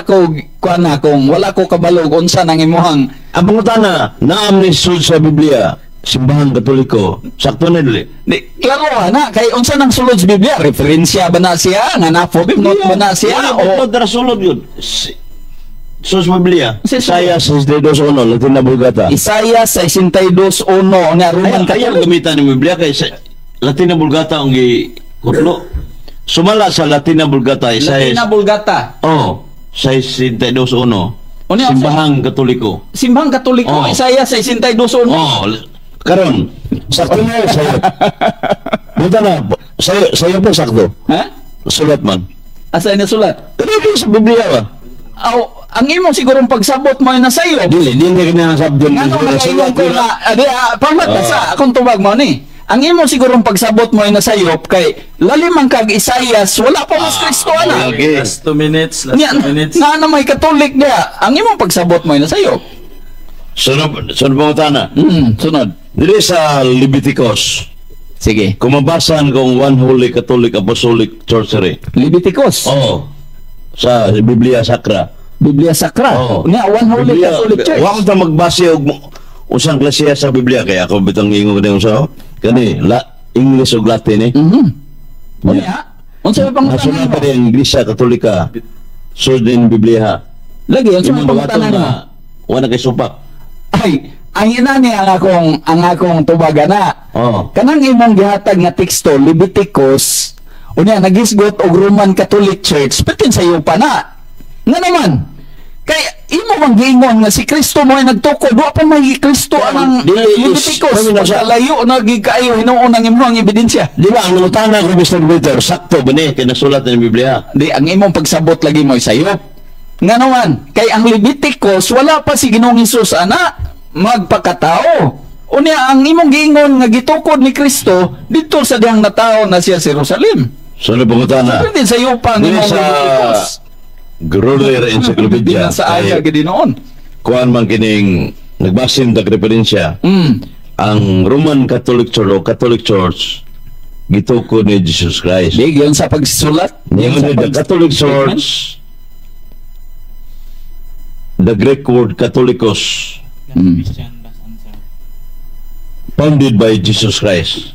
ko kuan na kung wala ko kabalo kung unsa nang imuhang Ang pangutana, naam ni sulod sa Biblia, Simbahang Katoliko, sakto na dili? Di, klaro na kay unsa nang sulod sa Biblia, referensya ba na siya nga na note ba na siya o o dara sulod yun. Sulod sa Biblia. Sa Isaiah 62.1, Latina Vulgata. Isaiah 62:1 nga Roman Ayaw Catholic. Gamitan ni Biblia kay sa Latina Vulgata ang gikutlo. Sumala sa Latina Vulgata, Isaiah Latina Vulgata. Oh, 62.1. Unya, Simbahang Katoliko. Simbahang Katoliko. Oh. Isaiah 62:1. Oh, karon sakto na sayo. Buta na, sayo sayo pa sakto. Ha? Sulat man. Asa na sulat? Kani sa Biblia ba? Aw, ang imong sigurong pagsabot mo na sayo. Dili, dili kini sabdon. Ngano nakaingon ko na adi pamat sa akong tubag mo ni. Ang imong sigurong pagsabot mo na sayop kay lalim ang kag Isaias, wala pa mas Kristo ana. Okay. Last 2 minutes, last Nya, 2 minutes. na na may Katolik niya. Ang imong pagsabot mo na sayop. Sunod, sunod pangutana. Sunod. Dili sa Leviticus. Sige. Kung mabasan kung One Holy Catholic Apostolic Church. Leviticus. Oh. Sa Biblia Sacra. Biblia Sacra. Oo. Nya One Holy Biblia, Catholic Church. Wa ta magbase og usang klase sa Biblia kay ako bitong ingon kani unsa oh. Kani la English ug Latin eh. Unya, unsa may pangutana Nasunod mo? pa rin ang Iglesia Katolika. Sud in Biblia. Lagi, unsa may Imong pangutana bato mo? nga wala kay supak. Ay, ang ina ni ang akong tubaga na. Oh. Kanang imong gihatag nga teksto Leviticus, unya nagisgot og Roman Catholic Church, patin sa iyo pa na. Nga naman, kay imo mang giingon nga si Kristo mo ay nagtukod, wa pa may Kristo ang Dili is- Leviticus. kami nasa- Pagkalayo na gid kaayo hinuon ang imong ebidensya. Di ba ang nangutana ko, Mr. Peter, sakto ba ni kay nasulat ni Biblia? Di, ang imong pagsabot lagi mo sayop. Nga naman, kay ang Leviticus, wala pa si Ginoong Hesus ana magpakatao. Unya ang imong giingon nga gitukod ni Kristo didto sa dihang natawo na siya sa Jerusalem. Sunod pangutana. Pwede sa iyo pa ang Dili imong sa Leviticus. Gruller Encyclopedia. Sa aga Kay gid noon. Kuan man kining nagbasin dag referensya ang Roman Catholic Church o Catholic Church gitukod ni Jesus Christ. Di gyud sa pagsulat. Ningon sa ni the Catholic Church, the Greek word Catholicos, founded by Jesus Christ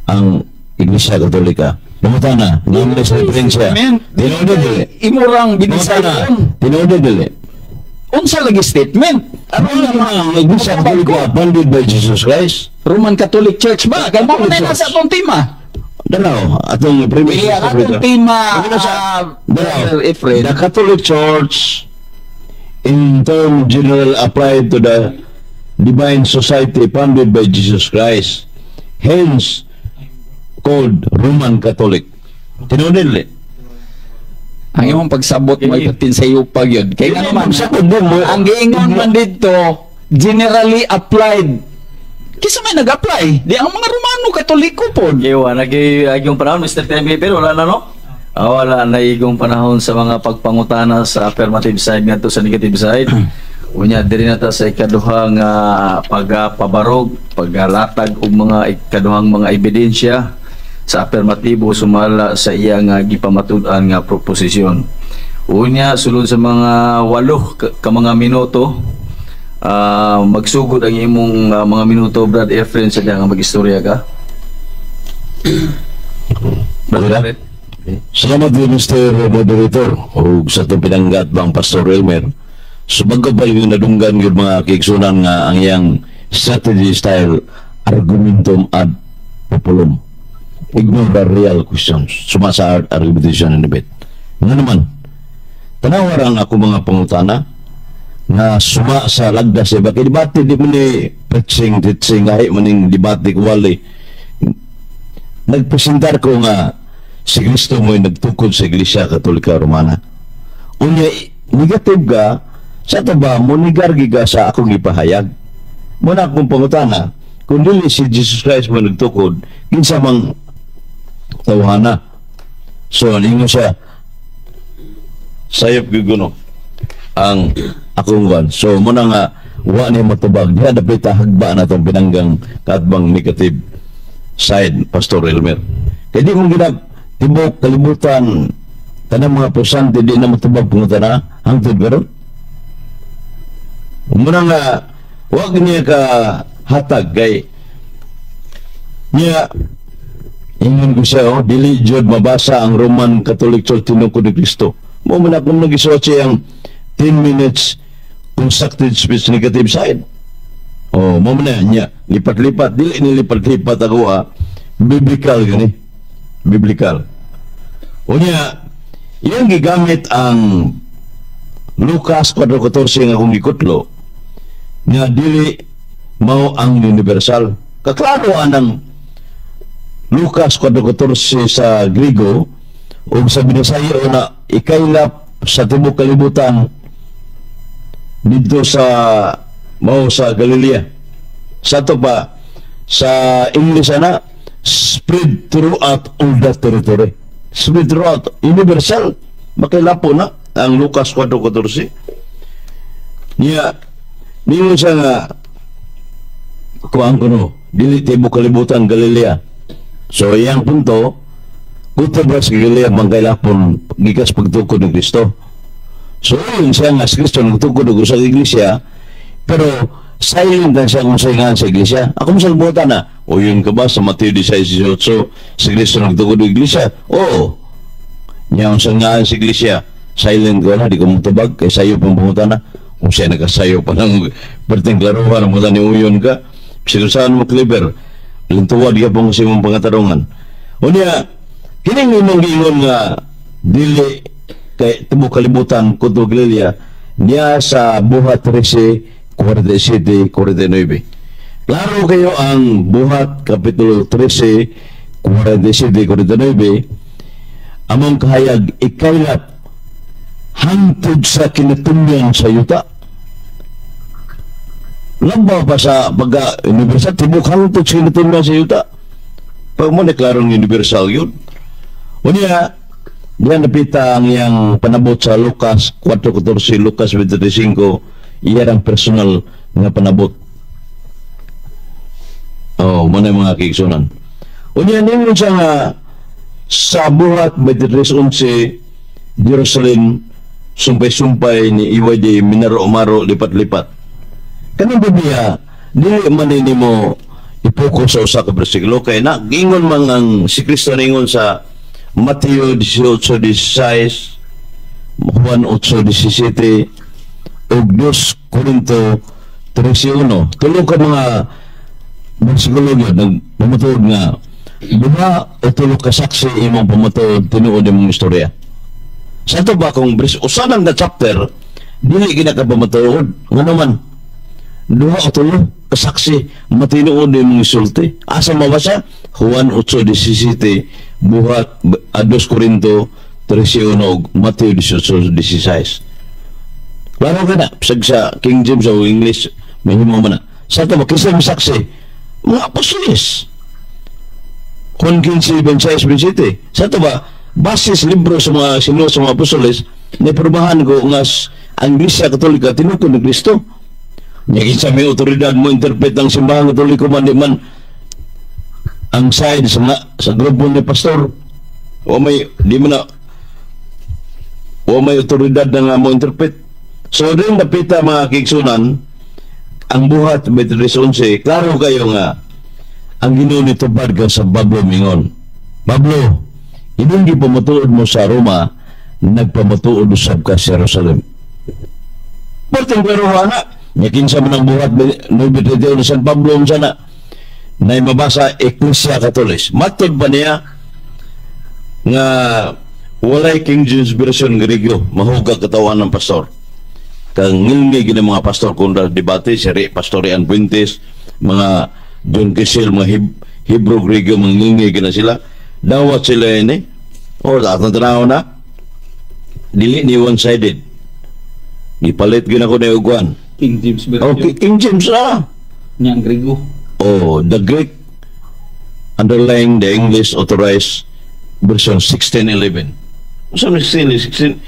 ang Iglesia Katolika. Pangutana, naman sa referensya. Men, Tinuod dili. Imurang Pangutana, binisayon. tinuod dili. Unsa lagi statement? Ano nga ang Iglesia Katolika founded by Jesus Christ? Roman Catholic Church ba? Kay mao na Catholic nasa Church. atong tema. Dalaw, atong premise. Iya, atong tema, Dalaw, Brother Efren. the Catholic Church in term general applied to the divine society founded by Jesus Christ. Hence called Roman Catholic. Tinuod dili. Ang imong pagsabot mo ay patin sa iyo pa gyud. Kay nga naman, Magsabot mo. ang giingon man dito, generally applied. Kisa may nag-apply? Di ang mga Romano Katoliko pod. Okay, wala nag igong panahon, Mr. TMB, pero wala na, no? Ah, wala na igong panahon sa mga pagpangutana sa affirmative side ngadto sa negative side. Unya diri na ta sa ikaduha nga pagapabarog, pagalatag og mga ikaduhang mga ebidensya sa affirmatibo sumala sa iya nga gipamatud-an nga proposisyon. Unya sulod sa mga 8 ka mga minuto, magsugod ang imong mga minuto, Brad Efren, sa nga mag-istorya ka. Brad Okay. Efren. Salamat din, Mr. Moderator, o sa itong pinanggat bang Pastor Elmer. Subago pa yung nadunggan yung mga kaigsunan nga ang iyang strategy style argumentum ad populum. Ignore the real questions. Suma sa argumentation and debate. Nga naman, tanawa ang ako mga pangutana nga suma sa lagdas iba kay debate di mo ni preaching teaching ay maning debate kwali nagpresentar ko nga si Kristo mo'y nagtukod sa Iglesia Katolika Romana. Unya, negative ka, sa ito ba, munigar giga sa akong ipahayag. Muna akong pangutana, kung dili si Jesus Christ mo nagtukod, kinsa mang tawhana? So, ningon siya, sayop giguno ang akong kwan. So, muna nga, wa ni matubag. Diha dapat hagba na itong pinanggang katbang negative side, Pastor Elmer. Kaya di mong ginag, Tibok kalibutan, tanang mga protestante di na matubag pangutana hangtod karon. Muna nga wag niya ka hatag kay niya ingon ko siya, oh, dili jud mabasa ang Roman Catholic Church tinukod ni Kristo. Mo man akong nagisuot siya ang 10 minutes constructed speech negative side. Oh, mo man na niya lipat-lipat, dili ni lipat-lipat ako ah. Biblical gani. Biblical. Unya, iyang gigamit ang Lucas 4:14 nga akong gikutlo nga dili mao ang universal. Kaklaro anang Lucas 4:14 sa Griego ug sa Binisaya na ikaylap sa tibuok kalibutan didto sa mao sa Galilea. Sa ato pa sa English ana, spread throughout all the territory. Spread throughout, universal. Makilapo na ang Lucas 4:14. Niya ningon siya nga kuang kuno dili tibuok kalibutan Galilea. So iyang punto, kutob ra sa Galilea mangkailapon gikas pagtukod ni Kristo. So yun siya nga si Kristo nagtukod og usa ka iglesia, pero silent lang siya kung sa sa iglesia. Ako mo sa na, o yun ka ba sa Mateo 16:18 si Kristo nagtukod og iglesia? Oo. Niya ang sa sa iglesia, silent ko na, di ko mutubag, kay sayo pang pangutana. Kung siya nagasayo pa ng perting klaruhan, ang ni uyon ka, siguro saan mo clever, lintuwad ka pong sa imong pangatarungan. O niya, kining imong giingon nga dili kay tibuok kalibutan kuto Galilea niya sa Buhat 13:47 49. Klaro kayo ang Buhat Kapitulo 13, 47, 49, among kahayag ikaylap hangtod sa kinatumyan sa yuta. Lambaw pa sa pagka universal, tibok hangtod sa kinatumyan sa yuta. Pag mo neklarong universal yun. Unya, diyan napita ang iyang panabot sa Lucas 4:14, Lucas 25, iya ang personal nga panabot. Oh, muna yung mga kiigsunan. Unya, ningon siya nga sa Buhat 23:11, Jerusalem, sumpay-sumpay ni EYD, minaro-maro, lipat-lipat. Kanang Biblia, dili man ni mo ipokus sa usa ka bersikulo kay na gingon man ang si Kristo ningon sa Mateo 18:16, Juan 8:17 ug 2 Corinto 13:1. Tulo ka mga bersikulo gyud nagpamatuod nga duha o tulo ka saksi imong pamatuod, tinuod imong istorya. Sa ato ba kung usa lang na chapter dili gina ka pamatuod, ngano man duha o tulo kasaksi matinuod imong isulti. Asa mabasa? Juan 8:17, Buhat 2 Corinto 13:1 ug Mateo 18:16. Klaro ka na, bisag sa King James o English, may himo man na. Sa ito, makisa mo saksi, mga apostoles. Juan 15, 26, 27. Sa ito ba, basis libro sa mga sinuot sa mga apostoles, naiprubahan ko nga ang Iglesia Katolika tinukod ni Kristo. Nya kinsa may otoridad mo interpret ang simbahan Katoliko man di man ang side sa mga, sa grupo ni pastor o may di man na o may otoridad na nga mo interpret. So rin napita mga kigsunan ang Buhat 23:11, klaro kayo nga ang Ginoo nitubad ka sa Pablo mingon, "Pablo, inong gipamatuod mo sa Roma, nagpamatuod usab ka sa Jerusalem." Perting klaro na. Nya kinsa man ang Buhat 9:31 ni San Pablo, unsa na na mabasa Ecclesia Catholic. Matod ba niya nga walay King James Version Griego, mahugag katawan ng pastor. Kang ngilngig gini mga pastor kung debate si Re, Pastor Ian Puentes, mga John Kissel, mga Hebrew Griego, mga ngilngig na sila. Dawat sila ini. O atong tanaw na dili ni one-sided. Gipalit gyud ako ni Uguan. King James Version. Oh, King James na. Niya ang Griego. Oh, the Greek underlying the English Authorized Version 1611. Saan 16, 16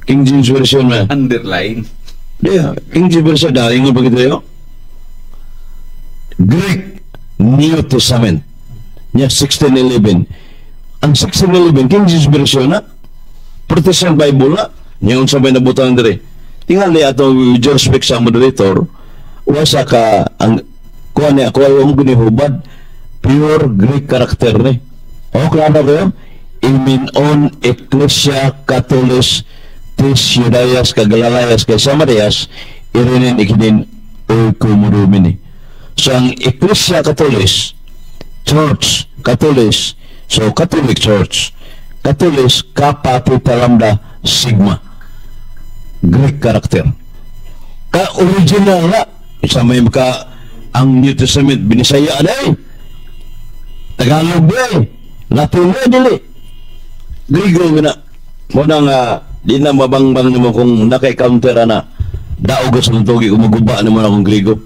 King James Version na? Underline. Yeah, King James Version dahil ingon pa kita. Greek New Testament. Niya 1611. Ang 1611 King James Version na, Protestant Bible na, niya unsa may nabutang dire. Tingali ato with respect sa moderator, wasa ka ang kuha niya, kuha yung ginihubad, pure Greek character ni. O, klaro kayo? Imin on Ecclesia Catholis tis Judaias kag Galileas kay Samarias irinin ikinin oikoumene. So ang Ecclesia Catholis Church Catholis, so Catholic Church Catholis, Kappa Theta Lambda Sigma, Greek character ka original na isa may maka ang New Testament Binisaya na eh, Tagalog ba eh, Latin na dili, Grigo nga na mo na nga di na mabangbang nimo kung naka-counter na daog sa tugi kung maguba nimo na akong Grigo.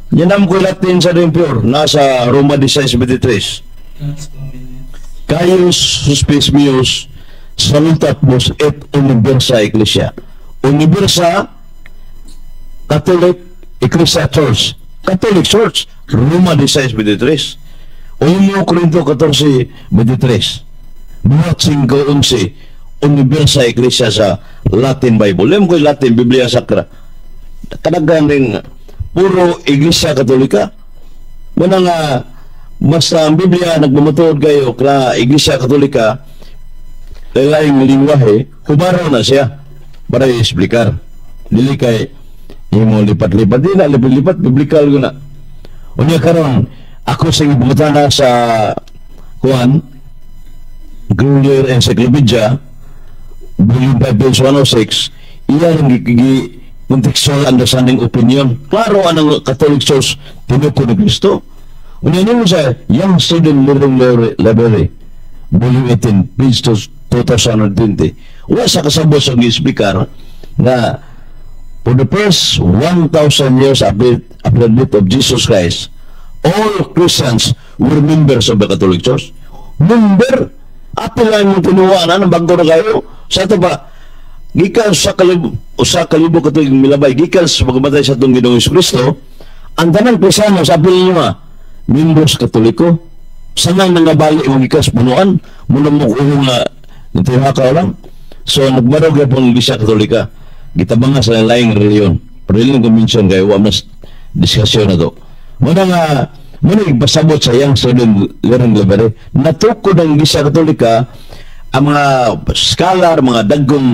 Yan ko Latin sa rin pure nasa Roma 16:23. Caius Suspes meus salutat vos et universa ecclesia. Universa Catholic Ecclesia Church. Catholic Church, Roma 16:23. 1 Corinto 14:23. Buhat 5:11, Universa Ecclesia sa Latin Bible. Alam ko yung Latin Biblia Sacra. Kadaghan rin puro Iglesia Katolika. Muna nga basta ang Biblia nagmamatuod kayo kla Iglesia Katolika laing lingwahe, hubaro na siya para i-explicar. Dili kay imo lipat-lipat, di na lipat-lipat, biblical ko na. Unya karon ako sa ibutana sa kuan Grolier Encyclopedia volume 5 page 106, iyang gi contextual understanding opinion. Klaro anang Catholic Church tinukod ni Kristo. Unya nimo sa Young Student Learning Library volume 18 page 2020, wa sa kasabot sa gi-explicar na for the first 1,000 years after the death of Jesus Christ, all Christians were members of the Catholic Church. Member! Apil lang yung tinuwa na, ng bago na kayo. Sa ito ba, gikan sa kalibo, usa kalibo katuig milabay, gikan sa pagkamatay sa atong Ginoong Kristo, ang tanang Kristiyano sa apil ninyo ha, members Katoliko, sanang nangabali mo gikan sa punuan, muna mo kuho nga nitihakaw lang. So, nagmarog na pong Iglesia Katolika. Gitabanga sa laing reliyon. Pero ilang convention kayo, wa mas diskusyon na to. Muna nga, muna ipasabot sa Young Student Learning Library, natukod ang Iglesia Katolika, ang mga scholar, mga dagkong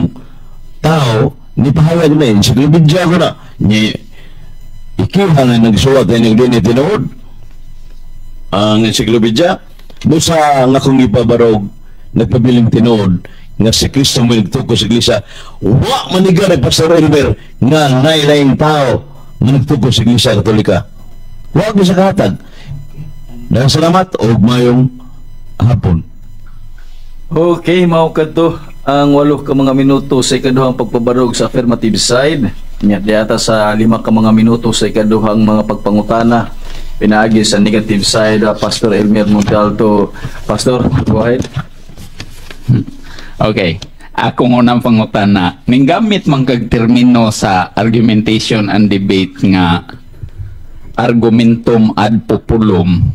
tao, ni pahayag na, encyclopedia ko na, ni ikiha nga nagsuwat ay nagdini tinuod ang encyclopedia, busa nga kung ipabarog, nagpabiling tinuod nga si Kristo mo nagtukod sa iglesia. Wa manigar ni Pastor Elmer nga nailaing tao nga nagtukod sa Iglesia Katolika. Wa gyud sa kahatag. Daghang salamat og mayong hapon. Okay, mao kadto ang 8 ka mga minuto sa ikaduhang pagpabarog sa affirmative side. Nya diata sa 5 ka mga minuto sa ikaduhang mga pagpangutana pinaagi sa negative side, Pastor Elmer Montalto. Pastor, go ahead. Okay. Akong unang pangutana, ninggamit man kag termino sa argumentation and debate nga argumentum ad populum.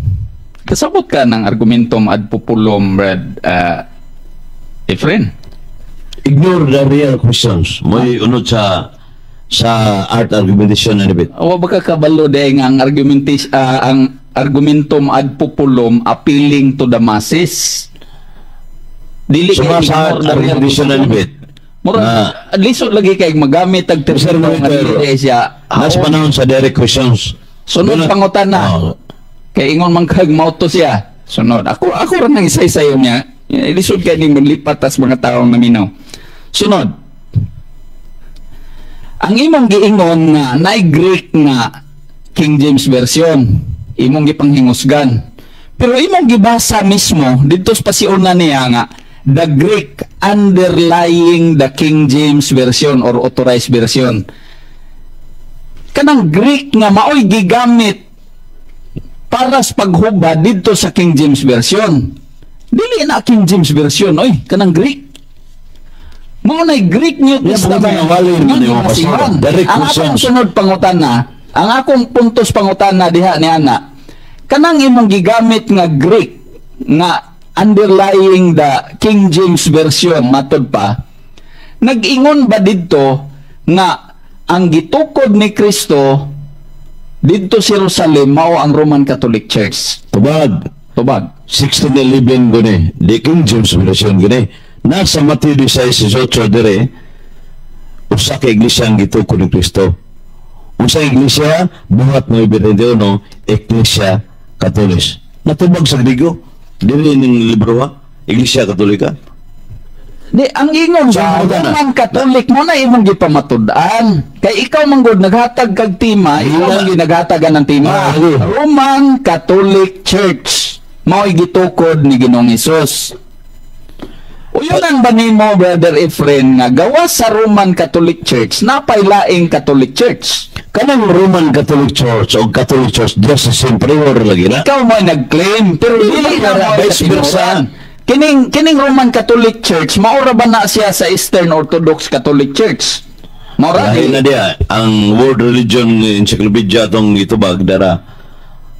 Kasabot ka ng argumentum ad populum, Brad Efren? Ignore the real questions. Mo'y unod sa art argumentation and debate. Wa ba ka kabalo day nga ang argumentation, ang argumentum ad populum, appealing to the masses? Dili So, kay sa ignore the real argumentation and question. Debate. Murag lisod lagi kay magamit ang Mr. termino nga Moderator, dili siya. nas panahon sa direct questions. Sunod pangutana. Oh. Kay ingon man kag mauto siya. Sunod. Ako ra nang isa-isayo niya. Lisod kay ning manlipat tas mga taong naminaw. Sunod. Ang imong giingon nga naay Greek nga King James Version, imong gipanghingusgan. Pero imong gibasa mismo didto sa pasiuna niya nga the Greek underlying the King James Version or Authorized Version. Kanang Greek nga maoy gigamit para sa paghubad didto sa King James Version. Dili na King James Version, oy, kanang Greek. Mao na Greek New Yeah, Testament. pangutana, wali Nga naman yung gimasihan. pastor. Direct Ang akong questions. sunod pangutana, ang akong puntos pangutana diha ni ana, kanang imong gigamit nga Greek nga underlying the King James Version matod pa, nag-ingon ba didto nga ang gitukod ni Kristo didto sa Jerusalem mao ang Roman Catholic Church? Tubag. Tubag. 1611 guni, di King James Version guni. Nasa Mateo 16:18 dire, usa ka iglesia ang gitukod ni Kristo. Usa iglesia, Buhat 9:21, Ecclesia Catholic. Natubag sa Griego, dili ning libro ha, Iglesia Katolika. Di, ang ingon ba, So, na. Roman Catholic mo na imong gipamatud-an. Kay ikaw man gud naghatag kag tema, ikaw man gyud naghatagan ng tema. Ah, lagi. Roman Catholic Church mao'y gitukod ni Ginoong Hesus. Uyunan ba nimo, Brother Efren, nga gawas sa Roman Catholic Church, napay laing Catholic Church? Kanang Roman Catholic Church o Catholic Church, just the same prior lagi na. Ikaw mo ay nag-claim pero dili na mo Vice versa. Kining Roman Catholic Church, maura ba na siya sa Eastern Orthodox Catholic Church? Maura Dahil di. Na diya, ang World Religion Encyclopedia atong itubag dara.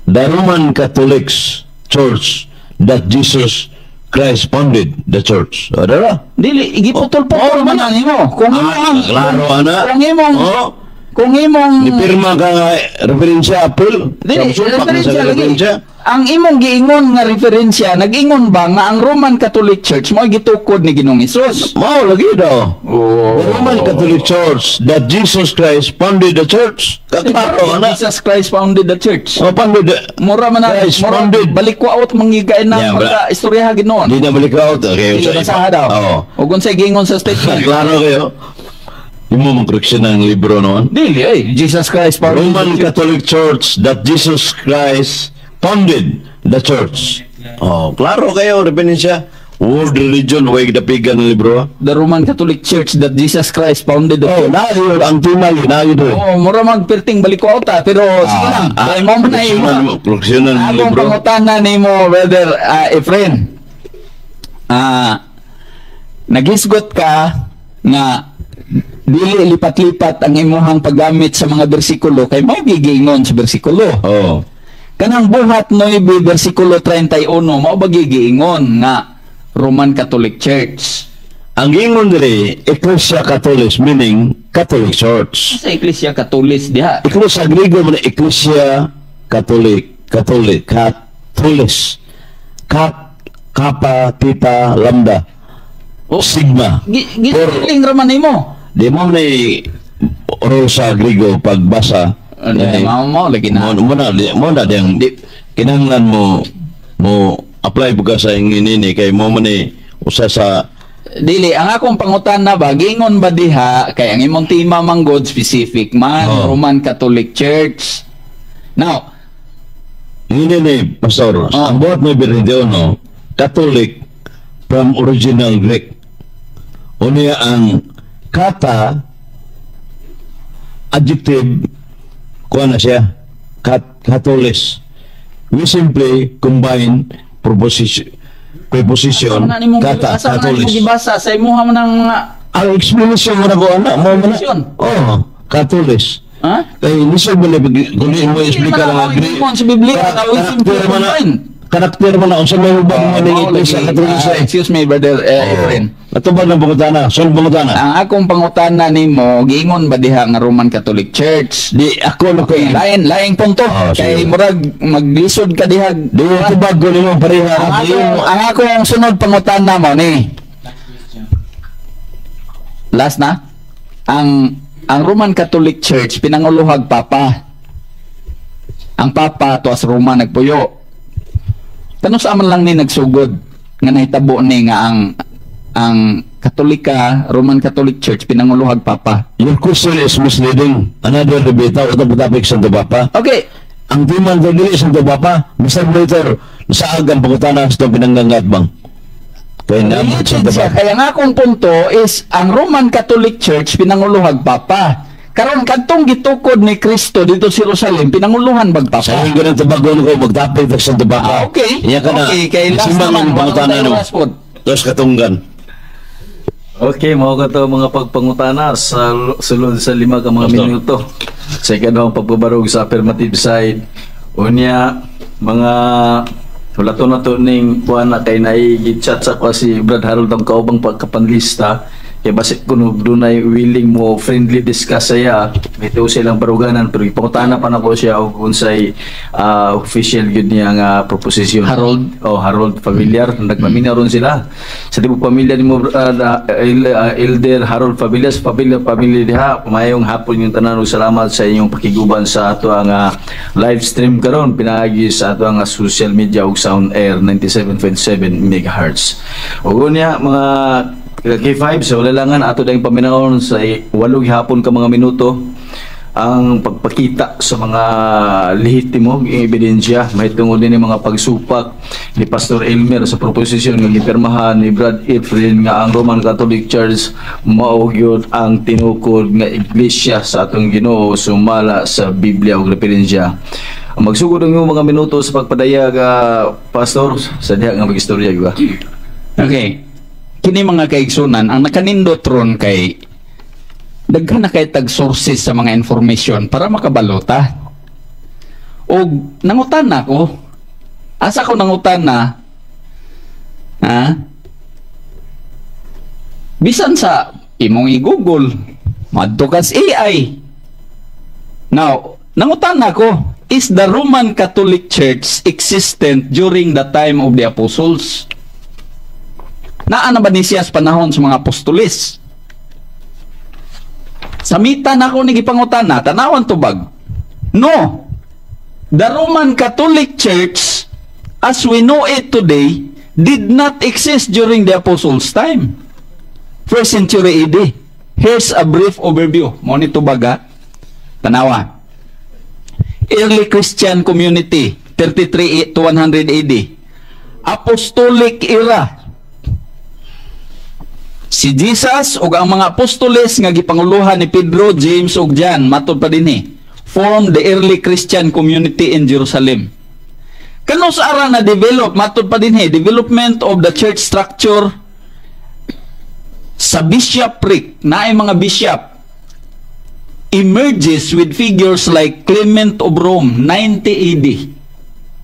The Roman Catholics Church that Jesus Christ founded the church. O, dara. Dili igiputol-putol man na nimo. Kung Ah, imong klaro ana. Kung imong Oh. kung imong Nipirma ka nga referensya Apple. Dili, Samsung, pak na sa referensya lagi. referensya. Ang imong giingon nga referensya, nag-ingon ba nga ang Roman Catholic Church mo gitukod ni Ginoong Hesus? Mao lagi daw. Oh. The Roman Catholic Church that Jesus Christ founded the church. Kaklaro ana. Jesus Christ founded the church. Oh, founded the, Mura man na, Christ mura founded. balikwaot manggigain na Yeah, pagka istorya ginoon. Di na balik out. Okay, Sige, basaha daw. Oo. O kung sa giingon sa statement. Klaro kayo. Imo mong correction ng libro noon. Dili ay Jesus Christ founded Roman the church. Catholic Church that Jesus Christ founded the church. Oh, klaro kayo, referensya. World Religion, way dapigan ng libro. The Roman Catholic Church that Jesus Christ founded the Oh, church. na yun, ang tema yun, na yun. Oh, mura magperting balikwaot ta, pero sige lang. Ah, Kay mo man na imo. Correctionan ng Akong libro. pangutana nimo, Brother Efren. Naghisgot ka nga dili lipat-lipat ang imuhang paggamit sa mga bersikulo kay mao gigingon sa bersikulo. Oh. Kanang Buhat 9 bersikulo 31, mao ba gigiingon nga Roman Catholic Church? Ang ingon diri, Ecclesia Catholic, meaning Catholic Church. Sa Iglesia Katolis diha. Ecclesia Griego man, Ecclesia Catholic, Catholic, Catholic. Kat, Kappa, Theta, Lambda, Oh, Sigma. Giling ra man nimo. Di mo na oro sa Griego pagbasa. Ano, Eh, mao mao lagi na. Mo na diyang di kinahanglan mo mo apply buka sa inini kay mo man ni usa sa Dili, ang akong pangutana ba, giingon ba diha kay ang imong tema man god specific man, Oh. Roman Catholic Church. Now, Hindi ni Pastor, Oh. ang buhat mo no, Catholic from original Greek. Unya ang kata adjective kuha na siya kat Catholis. We simply combine preposition preposition asa man na nimong kata asa man na Catholis. nimong gibasa sa imuha man ng mga Ang explanation mo na ko ana mo man na. Explanation? Oh, Catholis. Ha? Kay lisod mo na kung di mo explica man lang ang ingon sa Biblia, nga we simply karakter man na combine. Karakter man na unsa may ubang mo ning Mao Iglesia lagi. Katolika Ah, eh. excuse me, Brother Efren. Natubag ng pangutana, sol pangutana. Ang akong pangutana nimo, giingon ba diha nga Roman Catholic Church? Di ako na ko Okay, lain laing punto. Oh, Kay sige. murag maglisod ka diha. Di tubag ko nimo pareha. Ang akong sunod pangutana mo ni. Last na. Ang Roman Catholic Church pinanguluhag Papa. Ang Papa to sa Roma nagpuyo. Kano sa man lang ni nagsugod nga nahitabo ni nga ang Katolika, Roman Catholic Church pinanguluhag Papa? Your question is misleading. Another debate out of topic, Santo Papa. Okay. Ang tema ng dili Santo Papa, Mr. Moderator, sa agang pangutana sa itong pinanggangat bang? Kaya naabot Related Santo siya. Papa. Kaya nga akong punto is ang Roman Catholic Church pinanguluhag Papa. Karon kadtong gitukod ni Kristo dito sa Jerusalem, pinanguluhan bag Papa? Sa ingon ng tubagon ko, magtapik sa Santo Papa. Ah, okay. Iya ka na. Okay, kay last Simbang naman, ang pangutana wala no. tayong oras pod. Tapos katunggan. Okay, mao ka to mga pagpangutana sa sulod sa 5 ka mga Basta. minuto. Sa ikaduhang pagpabarog sa affirmative side. Unya, mga Wala to na to ning kuan na kay naigi-chat sa ko si Brad Harold ang kaubang pagkapanlista kay basig kuno dunay willing mo friendly discuss saya bitaw silang baruganan, pero ipangutana pa nako siya og unsay official gyud niya nga proposition. Harold? Oh, Harold Familiar, nagpaminaw ron sila. Sa tibok pamilya nimo, Elder Harold Familiar, sa pamilya pamilya diha, mayong hapon yung tanan ug salamat sa inyong pakiguban sa ato ang live stream karon pinaagi sa ato ang social media ug Sound Air 97.7 MHz. Ug unya, mga K5, sa wala ato dayong paminawon sa 8 gihapon ka mga minuto ang pagpakita sa mga lehitimo ng ebidensya mahitungod din mga pagsupak ni Pastor Elmer sa proposisyon nga gipirmahan ni Brad Efren nga ang Roman Catholic Church mao gyud ang tinukod nga iglesia sa atong Ginoo sumala sa Biblia ug referensya. Magsugod ang imong mga minuto sa pagpadayag, Pastor, sa diha nga magistorya gyud ka. Okay. Kini, mga kaigsunan, ang nakanindot ron kay daghan na kay tag sources sa mga information para makabalota. Og nangutan na ko. Asa ko nangutan na? Ha? Bisan sa imong i-Google, madto ka sa AI. Now, nangutan na ko, is the Roman Catholic Church existent during the time of the apostles? Naa na ba ni siya sa panahon sa mga apostoles? Samita na ako ni gipangutan na, tanawan tubag. No. The Roman Catholic Church, as we know it today, did not exist during the apostles' time. First century AD. Here's a brief overview. Mao ni tubag ha. Tanawa. Early Christian community, 33 to 100 AD. Apostolic era, si Jesus ug ang mga apostoles nga gipanguluhan ni Pedro, James ug John, matod pa dinhi, formed the early Christian community in Jerusalem. Kanus ara na develop, matod pa dinhi, development of the church structure sa bishopric, naay mga bishop, emerges with figures like Clement of Rome, 90 AD.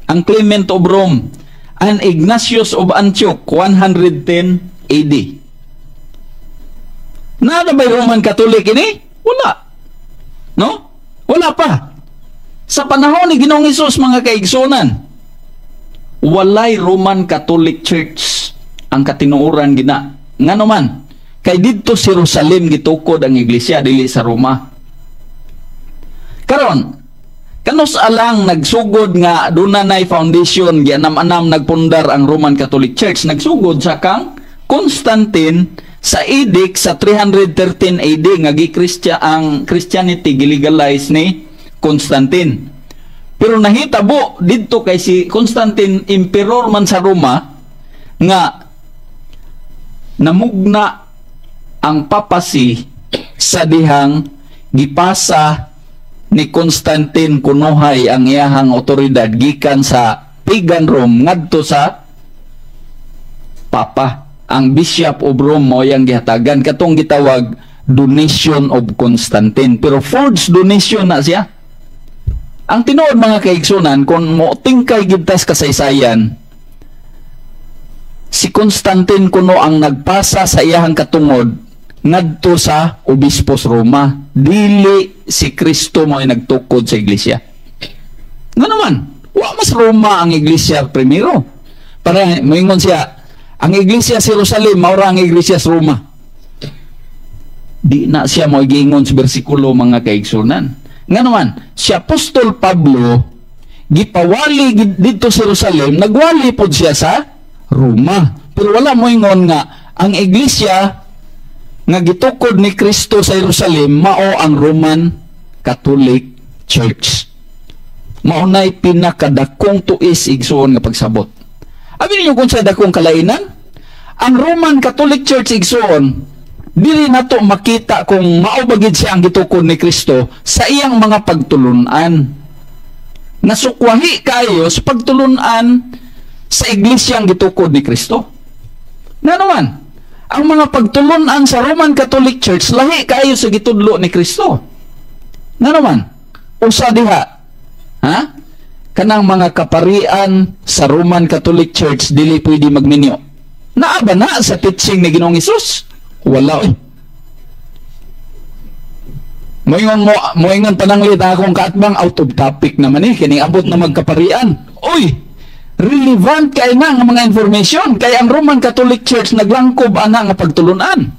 Ang Clement of Rome and Ignatius of Antioch, 110 AD. Naa na ba'y Roman Catholic ini? Wala. No? Wala pa. Sa panahon ni Ginoong Hesus, mga kaigsunan, walay Roman Catholic Church ang katinuoran gina. Ngano man, kay didto sa Jerusalem gitukod ang iglesia, dili sa Roma. Karon, kanus alang nagsugod nga duna nay foundation, gianam-anam nagpundar ang Roman Catholic Church? Nagsugod sa kang Constantine sa edict sa 313 AD nga gi ang Christianity gilegalize ni Constantine. Pero nahitabo didto kay si Constantine emperor man sa Roma nga namugna ang papacy sa dihang gipasa ni Constantine kunuhay ang iyahang otoridad gikan sa pagan Rome ngadto sa Papa. Ang Bishop of Rome mao yang gihatagan katong gitawag donation of Constantine, pero forged donation na siya. Ang tinuod, mga kaigsunan, kung mo tingkay gid tas kasaysayan, si Constantine kuno ang nagpasa sa iyahang katungod ngadto sa obispo sa Roma, dili si Kristo mo ay nagtukod sa iglesia. Nga naman, wa mas Roma ang iglesia primero. Para moingon siya, ang iglesia sa Jerusalem mao ra ang iglesia sa Roma. Di na siya mo giingon sa bersikulo, mga kaigsunan. Nga naman, si Apostol Pablo gipawali didto sa Jerusalem, nagwali pod siya sa Roma. Pero wala mo ingon nga ang iglesia nga gitukod ni Kristo sa Jerusalem mao ang Roman Catholic Church. Mao nay pinakadakong tuis, igsuon, nga pagsabot. Abi ninyo kung sa dakong kalainan? Ang Roman Catholic Church, igsuon, dili nato makita kung mao ba gid siya ang gitukod ni Kristo sa iyang mga pagtulunan. Nasukwahi kayo sa pagtulunan sa iglesia ang gitukod ni Kristo. Nga naman, ang mga pagtulunan sa Roman Catholic Church lahi kayo sa gitudlo ni Kristo. Nga naman, usa diha. Ha? Kanang mga kaparian sa Roman Catholic Church dili pwede magminyo. Naa ba na sa teaching ni Ginoong Hesus? Wala eh. Moingon mo, moingon pananglit akong kaatbang, "Out of topic naman eh, kining abot na magkaparian." Uy, relevant kay na nga mga information kay ang Roman Catholic Church naglangkob ana nga pagtulunan.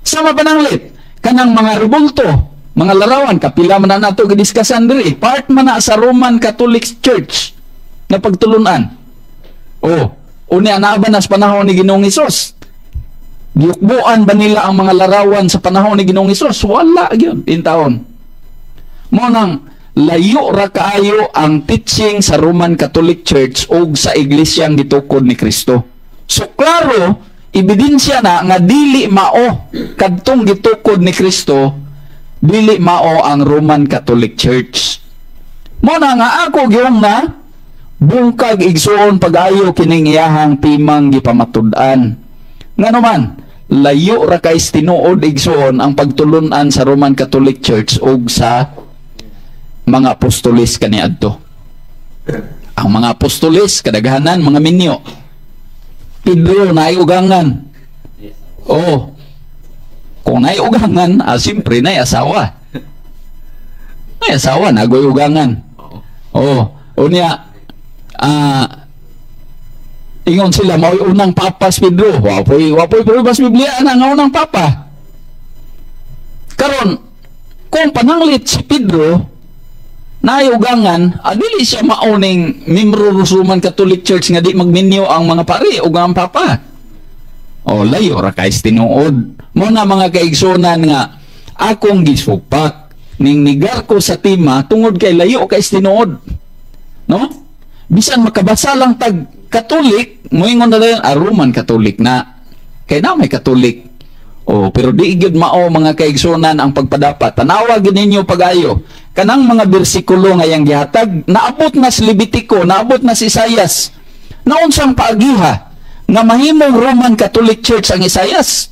Sama pananglit, kanang mga rebulto, mga larawan, kapila man na nato gidiskusan diri, part man na sa Roman Catholic Church na pagtulunan. Oh, unya naa ba na sa panahon ni Ginoong Hesus? Giyukbuan ba nila ang mga larawan sa panahon ni Ginoong Hesus? Wala gyud intawon. Mo nang layo ra kaayo ang teaching sa Roman Catholic Church ug sa iglesyang gitukod ni Kristo. So klaro, ebidensya na nga dili mao kadtong gitukod ni Kristo, dili mao ang Roman Catholic Church. Mo na nga ako gyung na bungkag, igsuon, pag-ayo kining iyahang timang gipamatud-an. Ngano man, layo ra kay tinuod, igsuon, ang pagtulunan sa Roman Catholic Church ug sa mga apostoles kaniadto. Ang mga apostoles kadaghanan mga minyo. Pedro naay ugangan. Oh. Kung naay ugangan, siyempre naay asawa. Naay asawa, nagoy ugangan. Oh, unya ingon sila mao'y unang papa si Pedro. Wa po'y prueba sa Biblia na nga unang papa. Karon, kung pananglit si Pedro naay ugangan, dili siya mauning membro sa Roman Catholic Church nga di magminyo ang mga pari ug ang papa. O layo ra kay tinuod. Mo na mga kaigsunan nga akong gisupak ning nigar ko sa tema tungod kay layo kay tinuod. No? Bisan makabasa lang tag Katolik, moingon na lang, ah, Roman Catholic na. Kay na may Katolik. Oh, pero di gyud mao, mga kaigsunan, ang pagpadapat. Tanawa gyud ninyo pagayo. Kanang mga bersikulo nga yang gihatag, naabot na sa Levitico, naabot na si Isayas. Naunsang paagiha nga mahimong Roman Catholic Church ang Isayas?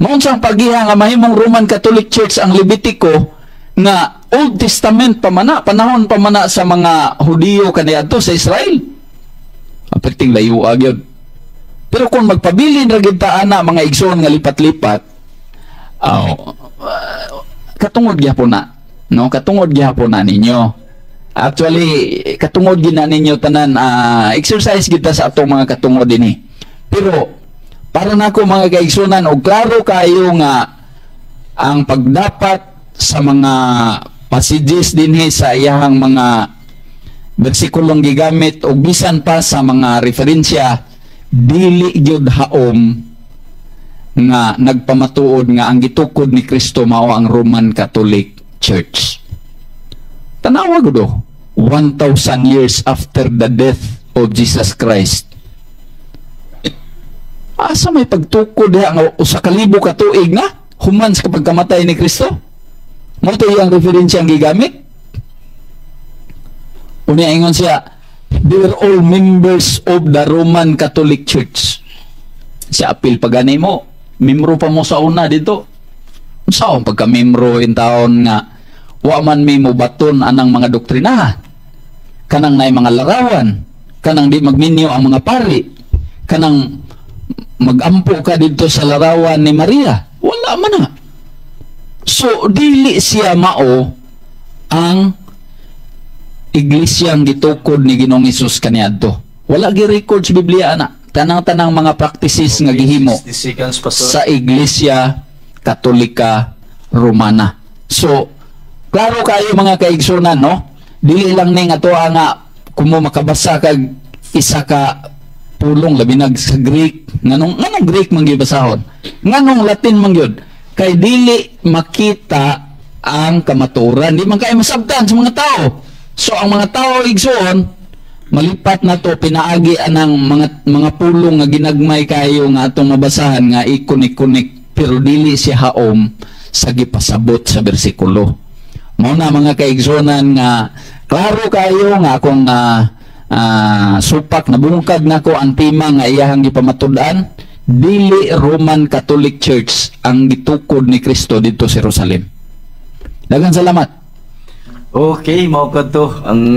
Maunsang pagiha nga mahimong Roman Catholic Church ang Levitico nga Old Testament pa man na, panahon pa man na sa mga Hudiyo kaniadto sa Israel? Aperting layo gyud. Pero kung magpabilin ra gyud ta ana, mga igsoon, nga lipat-lipat, katungod gyapon na. No, katungod gyapon na ninyo. Actually, katungod gyud na ninyo tanan, exercise kita sa atong mga katungod dinhi. Pero para nako, mga kaigsunan, og klaro kayo nga ang pagdapat sa mga passages dinhi sa iyahang mga bersikulong gigamit og bisan pa sa mga referensya, dili gyud haom nga nagpamatuod nga ang gitukod ni Kristo mao ang Roman Catholic Church. Tanawa gud, 1,000 years after the death of Jesus Christ. Asa may pagtukod diha nga 1,000 ka tuig na human sa pagkamatay ni Kristo? Mo to iyang referensya ang gigamit. Unya ingon siya, "They were all members of the Roman Catholic Church." Siya apil pa gani mo, membro pa mo sa una dito. Unsa ang pagka-membro in taon nga wa man may mobaton anang mga doktrina? Kanang naay mga larawan, kanang di magminyo ang mga pari, kanang magampo ka dito sa larawan ni Maria. Wala man na. So, dili siya mao ang iglesyang gitukod ni Ginoong Hesus kaniadto. Wala gi record sa Biblia ana. Tanang-tanang mga practices nga gihimo 60 seconds pa, sir. Sa Iglesia Katolika Romana. So, klaro kayo, mga kaigsunan, no? Dili lang ning ato nga kumo makabasa kag isa ka pulong, labi nag sa Greek. Nganong Greek man gibasahon? Nganong Latin man gyud? Kay dili makita ang kamaturan, di man kay masabtan sa mga tao. So ang mga tao, igsoon, malipat na to pinaagi anang mga pulong nga ginagmay kayo nga atong mabasahan nga ikunik-kunik, pero dili siya haom sa gipasabot sa bersikulo. Mao na, mga kaigsunan, nga klaro kayo nga akong supak, nabungkag nako ang tema nga iyahang gipamatud-an, dili Roman Catholic Church ang gitukod ni Kristo dito sa Jerusalem. Daghang salamat. Okay, mao kadto ang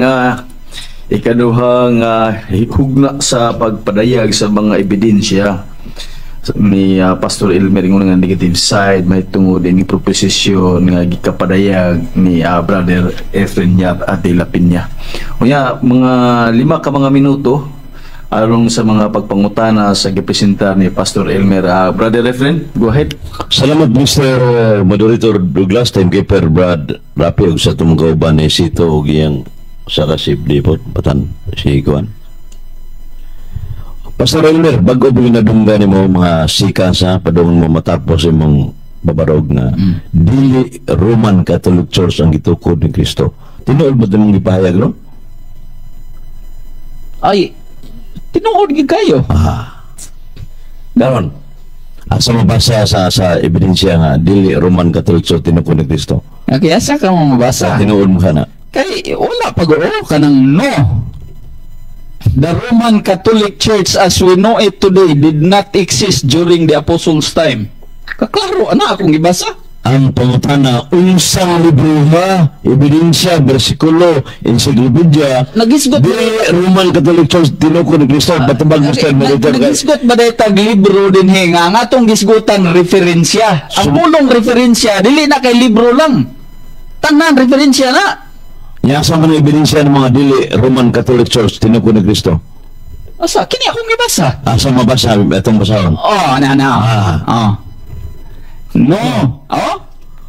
ikaduhang hugna sa pagpadayag sa mga ebidensya ni Pastor Elmer ingon nga negative side mahitungod ini proposisyon nga gikapadayag ni Brother Efren Yap at De La Peña. Unya, mga 5 ka mga minuto aron sa mga pagpangutana sa gipresentar ni Pastor Elmer. Brother Efren, go ahead. Salamat, Mr. Moderator Douglas, timekeeper Brad Rapi, ug sa atong kauban ni Sito ug iyang sa kasib dipot patan si Kuan. Pastor Elmer, bago ba nadunggan nimo mga sika sa padung mo matapos imong babarog nga dili Roman Catholic Church ang gitukod ni Kristo. Tinuod ba imong gipahayag ron? Ay, tinuod gid kayo. Ah. Karon, asa mabasa sa ebidensya nga dili Roman Catholic Church tinukod ni Kristo? Okay, asa ka mo mabasa? Tinuod mo kana. Kay wala pa guro kanang no. The Roman Catholic Church as we know it today did not exist during the apostles' time. Kaklaro ana akong gibasa. Ang pangutana, unsang libro ha, ebidensya, bersikulo, encyclopedia, Nagisgot dili Roman Catholic Church tinukod ni Kristo? Patubag, Mr. Moderator. Nagisgot ba tag libro din he nga ang atong gisgutan referensya? Ang pulong referensya dili na kay libro lang. Tanan referensya na. Nya asa man ang ebidensya ng mga dili Roman Catholic Church tinukod ni Kristo? Asa kini akong gibasa? Asa mabasa atong basahon? Oh, na na. Ah. Oh. No. Oh?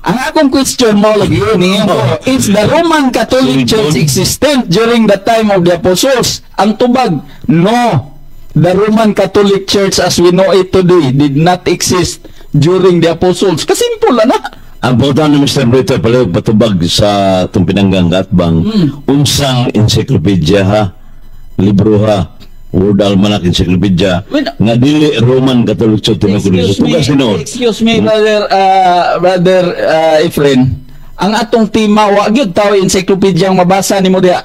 Ang akong question mo lagi yun, eh, is the Roman Catholic Church existent during the time of the apostles? Ang tubag, no. The Roman Catholic Church as we know it today did not exist during the apostles. Kasimple na. Ang pangutana ni Mr. Brito, palihog patubag sa itong pinanggang atbang, unsang encyclopedia ha, libro ha, World Almanac Encyclopedia, nga dili Roman Catholic Church tinukod ni Excuse Kristo? me, Tugas tinuod. Excuse me, brother Efren. Ang atong tema wa gyud tao encyclopedia ang mabasa nimo diha.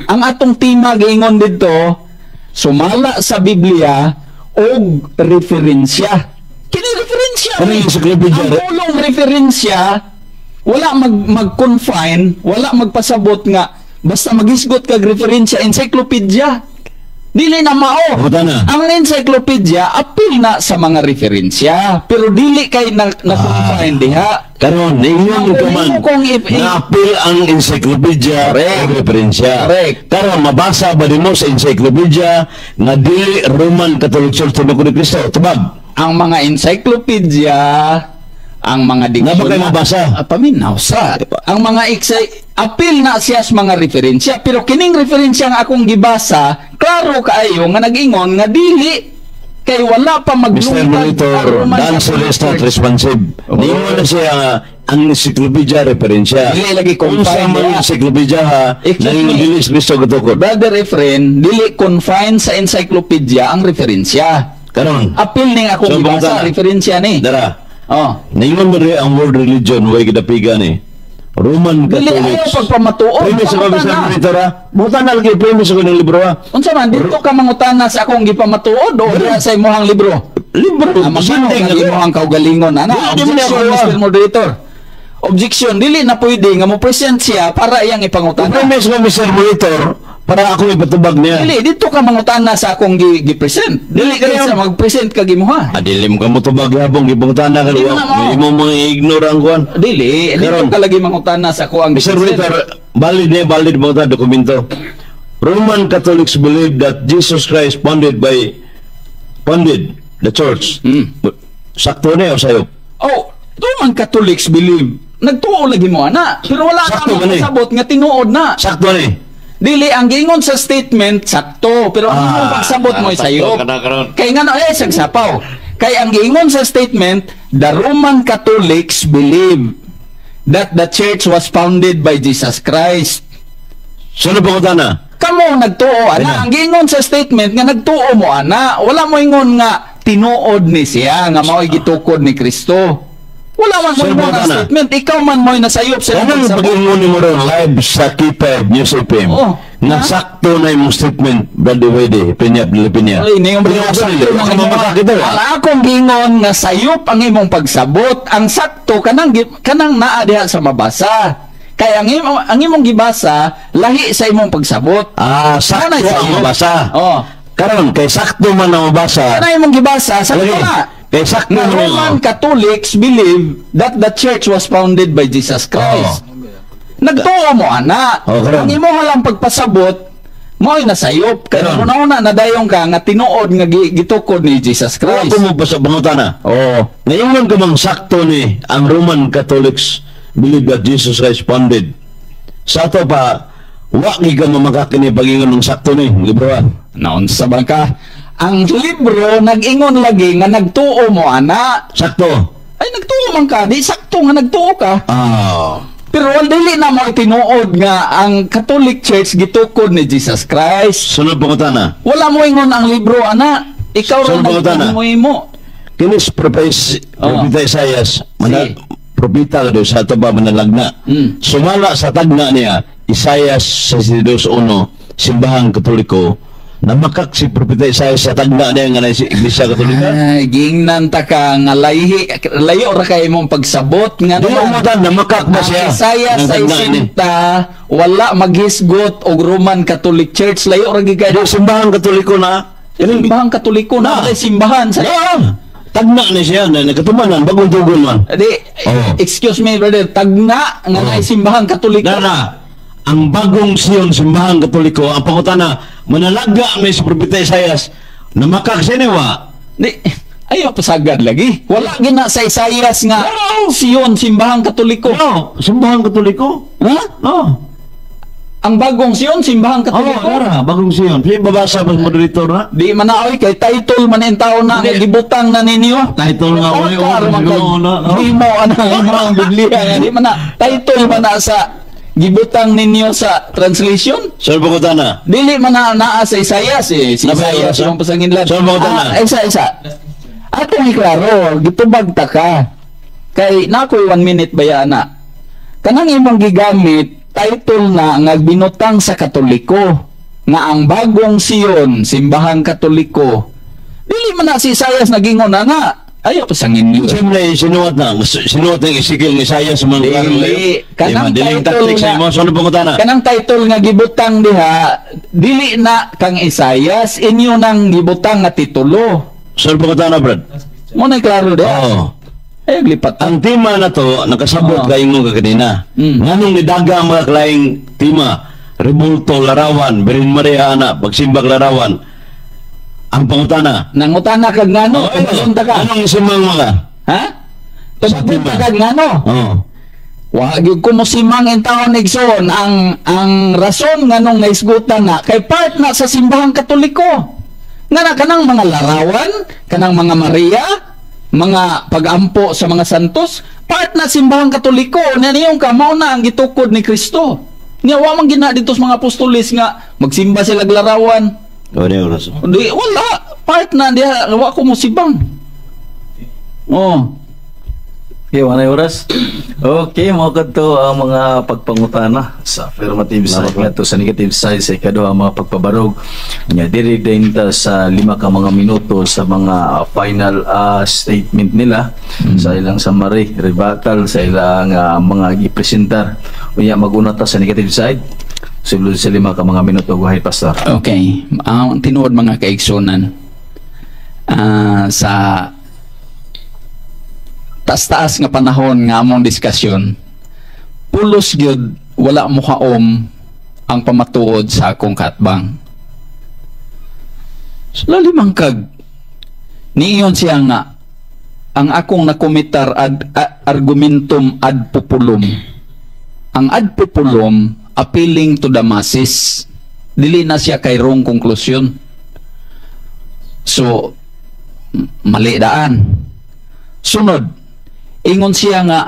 Ang atong tema giingon didto sumala sa Biblia og referensya. Kini referensya. Ano ni. yung encyclopedia? Ang pulong referensya wala mag-confine, wala magpasabot nga basta magisgot kag referensya encyclopedia. Dili na mao. Pangutana. Ang encyclopedia apil na sa mga referensya, pero dili kay na confine diha. Karon, ningon Ang ka man, kung naapil ang encyclopedia Correct. o referensya. Correct. Karon, mabasa ba nimo sa encyclopedia nga dili Roman Catholic Church tinukod ni Kristo? Tubag. Ang mga encyclopedia, ang mga Nga ba kayo mabasa? Ah, paminaw sa. Ang mga apil na siya sa mga referensya, pero kining referensya nga akong gibasa, klaro kaayo nga nag-ingon nga dili kay wala pa Mr. maglungtad ang Monitor, Roman the answer Catholic is not Church. responsive. Ningon na siya nga ang encyclopedia referensya. Dili lagi Unsa confine man diha. Encyclopedia ha, Excuse nangingon me. dili si Kristo gatukod? Brother Efren, dili confine sa encyclopedia ang referensya. Karon, Apil ning akong So, gibasa, pangutana. referensya ni. Dara, Oh. ningon mo rin ang word religion way gidapigan ni Roman Dili Catholics. ayaw pagpamatuod. Premise ako, Mr. Pangutana. Monitor, ha? Buta na lagi premise ako ng libro, ha? Unsa man dito ka mangutana sa akong gipamatuod o diha sa imong libro? Libro, Ah, magkano sundin ang ako. imong kaugalingon ana? Dili, di mo na Objection, ako, ah. Mr. Moderator. Objection, dili na pwede nga mo present siya para iyang ipangutana. Premise ko, Mr. Monitor, para ako ipatubag niya. Dili dito ka mangutana sa akong gi-present. Dili Dili kay sa mag-present ka gimuha. Ah, dili mo ka motubag habang gipangutana ka. Di mo na mao. Imo mga ignore ang kuan. Dili, dito Karon. ka lagi mangutana sa ako ang Mr. gi-present. Monitor, valid niya, valid mo ta dokumento. Roman Catholics believe that Jesus Christ founded the church. Sakto na o sayo? Oh, Roman Catholics believe. Nagtuo lagi mo ana, pero wala ka Sakto ba ni? masabot nga tinuod na. Sakto ni. Dili ang giingon sa statement sakto, pero ang imong pagsabot mo ay sayo. Sakto ka na karon. Kay ngano eh sagsapaw. Kay ang giingon sa statement, the Roman Catholics believe that the church was founded by Jesus Christ. Sino pangutana? Kamo nagtuo ana, Ayun. ang giingon sa statement nga nagtuo mo ana, wala mo ingon nga tinuod ni siya nga mao'y gitukod ni Kristo. Wala man mo Sino ingon ang pangutana? statement, ikaw man mo'y nasayop sa imong Kanang pagsabot. pag-ingon mo ron live sa K5 News FM. Oh. Nga Ha? sakto na imong statement, Brother Wede, Peña, Pinya. Ay, ningon ba Tinuod sakto nila. ang Baka imong- mamakakita ba? Ang akong gingon nga sayop ang imong pagsabot, ang sakto kanang naa diha sa mabasa. Kay ang imong gibasa lahi sa imong pagsabot. Ah, sakto Ano na ang mabasa. Oh. Karon kay sakto man ang mabasa. Kana imong gibasa, sakto Lagi. na. Kay sakto Nga man Roman Catholics believe that the church was founded by Jesus Christ. Nagtuo mo ana. Oh, karon. Ang imo lang pagpasabot mo'y nasayop. Kaya Karon. una-una nadayong ka nga tinuod nga gitukod ni Jesus Kaya Christ. ko mo pa sa pangutana. Oh. Ngayon ka mang sakto ni ang Roman Catholics believe that Jesus Christ founded. Sa ato pa, wa gi ka mamakakini pagingon ng sakto ni, libro ah. Naunsa ba ka? Ang libro nag-ingon lagi nga nagtuo mo ana. Sakto. Ay, nagtuo man ka, di sakto nga nagtuo ka. Ah. Pero wal dili na mo tinuod nga ang Catholic Church gitukod ni Jesus Christ. Sunod pangutana. Wala mo ingon ang libro ana. Ikaw ra Sunod pangutana. nagtuo mo. Kinis Propeta Isaias, mana, Si. propeta ka sa ato pa manalagna. Sumala sa tagna niya, Isaias 62.1, Simbahang Katoliko, namakak si Propeta Isaias sa tagna niya nga na si Iglesia Katolika. Ay, giingnan ta ka nga layhi, layo ra kay imong pagsabot nga Di mo tan, namakak ba Ang siya? Isaiah Ng tagna ni. 60 wala maghisgot og Roman Catholic Church, layo ra gid kay Di, Simbahang Katoliko na. Simbahang Katoliko na, Na. na simbahan sa Na, tagna ni siya, na nakatumanan, bagong tugon man. Di, Oh. excuse me, brother, tagna nga Oh. naay Simbahang Katoliko. Na na, ang Bagong Sion, Simbahang Katoliko, ang pangutana, manalaga may si Propeta Isaias, namakak siya niwa. Di, ayo pasagad lagi. Wala gina sa Isaias nga Sion Simbahang Katoliko. No, Simbahang Katoliko. Ha? No. Ang Bagong Sion, Simbahang Oh, Katoliko. nara, Bagong Sion. Sige, babasa mas moderator na. Di man na oy, kay title man in taon na nga Hindi. gibutang na ninyo. Title nga, oy, Karon oh, man siguro, kay na, no? Di mo ana ang imong Biblia nga di man na title man na sa gibutang ninyo sa translation. Sir pangutana. Dili man na naa sa Isaias eh. Si Nabay, Isaias sir. imong pasanginlan. Sir, pangutana. Ah, isa isa. Atong iklaro, gitubag ta ka. Kay nakoy 1 minute baya na. Kanang imong gigamit title na nga binutang sa Katoliko nga ang Bagong Sion, Simbahang Katoliko. Dili man na si Isaias nagingon na nga. Ayaw pasangin niyo. Siyempre, sinuwat na. Sinuwat ng Ezekiel ni Isaias sa mga Dili. Kanang Diling title tactic sa nga- imo. Sunod pangutana. Kanang title nga gibutang diha, dili na kang Isaias, inyo nang gibutang nga titulo. Sunod pangutana, Brad. Mo na klaro diha. Oo. Ay, lipat. Ang tema na to, nakasabot Oo. kayo mo kanina. Nganong nidaga ang mga klaing tema, rebulto, larawan, Birhen Maria ana, pagsimbag larawan. Ang pangutana. Nangutana kag ngano, Oo, tumagon ta ka. Anong simang mga? Ha? Sa Tumagon tema. ta kag ngano. Oo. Wa gyud ko mosimang in taon, igsoon, ang rason nganong naisgutan na kay part na sa Simbahang Katoliko. Nga na kanang mga larawan, kanang mga Maria, mga pagampo sa mga santos, part na Simbahang Katoliko. Na niyong ka mao na ang gitukod ni Kristo. Nya wa man gina dito sa mga apostoles nga magsimba sila og larawan. O, di oras. Di wala, part na diha, wa ko mosibang. Oh. Okay, wala oras. Okay, mao kadto ang mga pagpangutana sa affirmative side ngadto sa negative side sa ikaduha mga pagpabarog. Nya diri din ta sa 5 ka mga minuto sa mga final statement nila sa ilang summary, rebuttal sa ilang mga gipresentar. Unya maguna ta sa negative side. Sulod sa 5 ka mga minuto. Go ahead, Pastor. Okay, ang tinuod, mga kaigsunan, sa taas-taas nga panahon nga among diskusyon, pulos gyud wala mo kaom ang pamatuod sa akong katbang. So, lalimang kag niiyon siya nga ang akong nakomitar ad, argumentum ad populum. Ang ad populum, appealing to the masses. Dili na siya kay wrong conclusion. So, mali daan. Sunod, ingon siya nga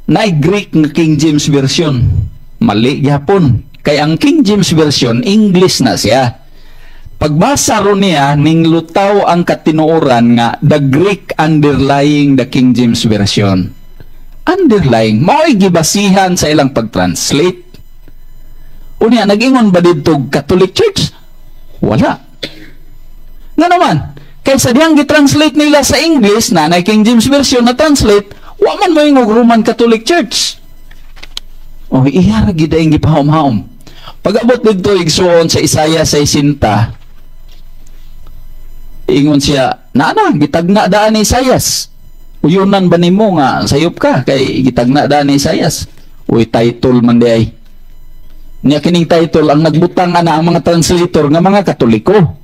naay Greek nga King James Version. Mali gyapon. Kay ang King James Version, English na siya. Pagbasa ron niya, ning lutaw ang katinuoran nga the Greek underlying the King James Version. Underlying, mao'y gibasihan sa ilang pag-translate. Unya, nag-ingon ba dito Catholic Church? Wala. Nga naman, kaysa diyang gitranslate nila sa English na na King James Version na translate, wa man mo ingog Roman Catholic Church. Oh, iya ra gid ang gipahom-haom. Pag-abot didto, igsuon, sa Isaiah 60, ingon siya, "Naa, gitagna daan ni Isaias. Uyunan ba nimo nga sayop ka kay gitagna daan ni Isaias?" Uy, title man di ay. Nya kining title ang nagbutang ana ang mga translator nga mga Katoliko.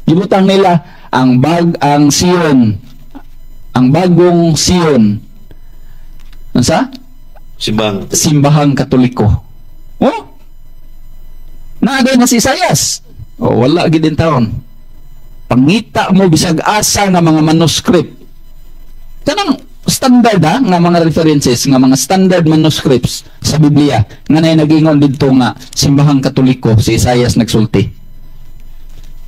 Gibutang nila ang Sion, ang bagong Sion. Unsa? Simbang. Simbahang Katoliko. Oh? Naa na si Isaias. Oh, wala gid taon. Pangita mo bisag asa nga mga manuscript. Kanang standard ha, nga mga references, nga mga standard manuscripts sa Biblia nga nay nagingon didto nga Simbahang Katoliko si Isaias nagsulti.